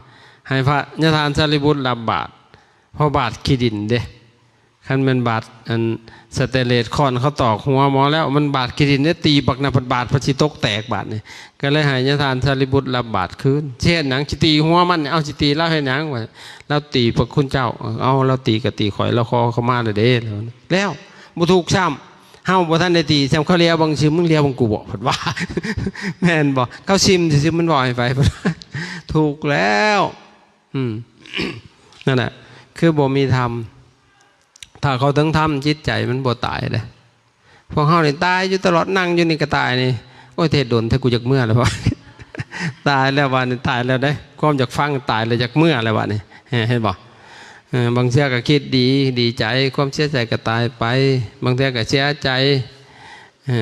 ໃຫ້ພະຍາທ່ານສາລີບຸດຮັບບາດ ເພາະບາດຂີ້ດິນເດ້. ຄັນແມ່ນບາດອັນສະເຕນເລດ ຄ້ອນເຂົາຕອກຫົວໝໍແລ້ວ ມັນບາດຂີ້ດິນເດ້. ຕີບັກນັ້ນພັດບາດພັດຊິຕົກແຕກບາດນີ້. ກໍເລີຍໃຫ້ຍາທ່ານສາລີບຸດຮັບບາດຄືນ. ຊິເຮັດຫຍັງ? ຊິຕີຫົວມັນ? ເອົາ ຊິຕີລາວເຮັດຫຍັງ? ວ່າລາວຕີພະຄຸນເຈົ້າ. ເອົາ ລາວຕີກໍຕີຂ້ອຍ ລາວຂໍເຂົ້າມາແລ້ວເດ້. ແລ້ວບໍ່ຖືກຊ້ຳ. ເຮົາບໍ່ທັນໄດ້ຕີຊ້ຳ ເຂົາຫຼຽວເບິ່ງຊື່ ມຶງຫຼຽວເບິ່ງກູບໍ ເພິ່ນວ່າ. ແມ່ນບໍ່? ເຂົາຊິມຊື່ໆ ມັນເວົ້າໃຫ້ໄປ ເພິ່ນວ່າ. ຖືກແລ້ວ. ອືມ ນັ້ນແຫຼະ ຄືບໍ່ມີທຳ. ຖ້າເຂົ້າເຖິງທຳ ຈິດໃຈມັນບໍ່ຕາຍເດ້. ພວກເຮົານີ້ຕາຍຢູ່ຕະຫຼອດ ນັ່ງຢູ່ນີ້ກໍຕາຍນີ້. ໂອ້ຍ ເທດດົນແທ້ ກູຢາກເມືອແລ້ວ. ຕາຍແລ້ວບາດນີ້ ຕາຍແລ້ວເດ້. ຄວາມຢາກຟັງຕາຍແລ້ວ ຢາກເມືອແລ້ວບາດນີ້. ເຫັນບໍ່? ເອີ ບາງເທື່ອກໍຄິດດີ ດີໃຈ ຄວາມເສຍໃຈກໍຕາຍໄປ. ບາງເທື່ອກໍເສຍໃຈ ເອີ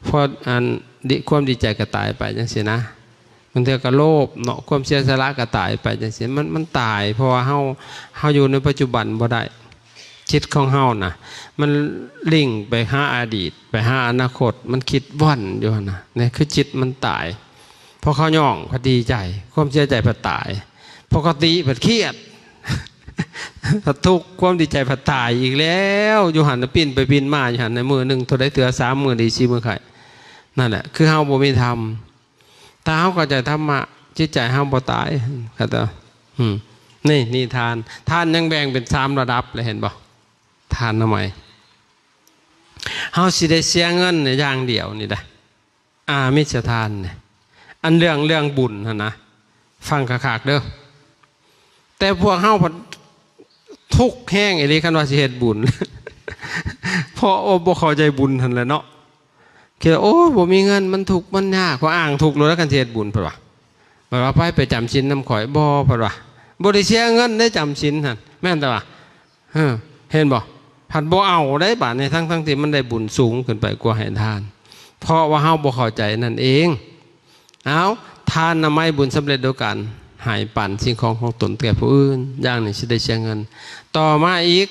ເພາະອັນ ດີ ຄວາມດີໃຈກໍຕາຍໄປຈັ່ງຊີ້ນະ. ບາງເທື່ອກໍໂລບເນາະ ຄວາມເສຍສະຫຼະກໍຕາຍໄປຈັ່ງຊີ້. ມັນ ມັນຕາຍ ເພາະວ່າເຮົາ ເຮົາຢູ່ໃນປັດຈຸບັນບໍ່ໄດ້. ຈິດຂອງເຮົານະ ມັນລິງໄປຫາອະດີດ ໄປຫາອະນາຄົດ ມັນຄິດວ່ອນຢູ່ຫັ້ນນະ. ນີ້ຄືຈິດມັນຕາຍ. ເພາະເຂົາຍ້ອງ ເຂົາດີໃຈ ຄວາມເສຍໃຈພັດຕາຍ. ເພາະເຂົາຕິ ພັດຄຽດ ພັດທຸກ ຄວາມດີໃຈພັດຕາຍອີກແລ້ວ. ຢູ່ຫັ້ນນະ ປິ່ນໄປປິ່ນມາຢູ່ຫັ້ນນະ ມື້ໜຶ່ງເທົ່າໃດເທື່ອ ສາມມື້ດີ ສີ່ມື້ໄຂ້. ນັ້ນແຫຼະ ຄືເຮົາບໍ່ມີທຳ. ຖ້າເຮົາເຂົ້າໃຈທຳມະ ຈິດໃຈເຮົາບໍ່ຕາຍ. ເຂົ້າໃຈ? ອືມ ນີ້ນິທານ. ທານຍັງແບ່ງເປັນສາມລະດັບເລີຍ ເຫັນບໍ່? ທານນະໄມ ເຮົາຊິໄດ້ເສຍເງິນຢ່າງດຽວນີ້ນະ. ອາມິດສະທານນີ້ ອັນເລື່ອງ ເລື່ອງບຸນຫັ້ນນະ ຟັງຄັກໆເດີ້. ແຕ່ພວກເຮົາພັດທຸກແຮງອີ່ຫຼີ ຄັນວ່າຊິເຮັດບຸນ ເພາະວ່າບໍ່ເຂົ້າໃຈບຸນຫັ້ນແຫຼະເນາະ. ຄິດວ່າ ໂອ້ຍ ບໍ່ມີເງິນ ມັນທຸກມັນຍາກ ເພາະອ້າງທຸກໂລດ ຄັນຊິເຮັດບຸນ ເພິ່ນວ່າ. ບັດວ່າ ໄປ ໄປຈຳສິນນຳຂ້ອຍ ບໍ່ ເພິ່ນວ່າ. ບໍ່ໄດ້ເສຍເງິນເດ້ ຈຳສິນຫັ້ນ ແມ່ນແຕ່ວ່າ ເອີ ເຫັນບໍ່? ພັດບໍ່ເອົາໄດ້ບາດນີ້ ທັງໆທີ່ມັນໄດ້ບຸນສູງຂຶ້ນໄປກວ່າໃຫ້ທານ ເພາະວ່າເຮົາບໍ່ເຂົ້າໃຈນັ້ນເອງ. ເອົາ ທານນະໄມ ບຸນສຳເລັດໂດຍການໃຫ້ປັນສິ່ງຂອງຂອງຕົນແກ່ຜູ້ອື່ນ ຢ່າງນີ້ຊິໄດ້ເສຍເງິນ. ຕໍ່ມາອີກ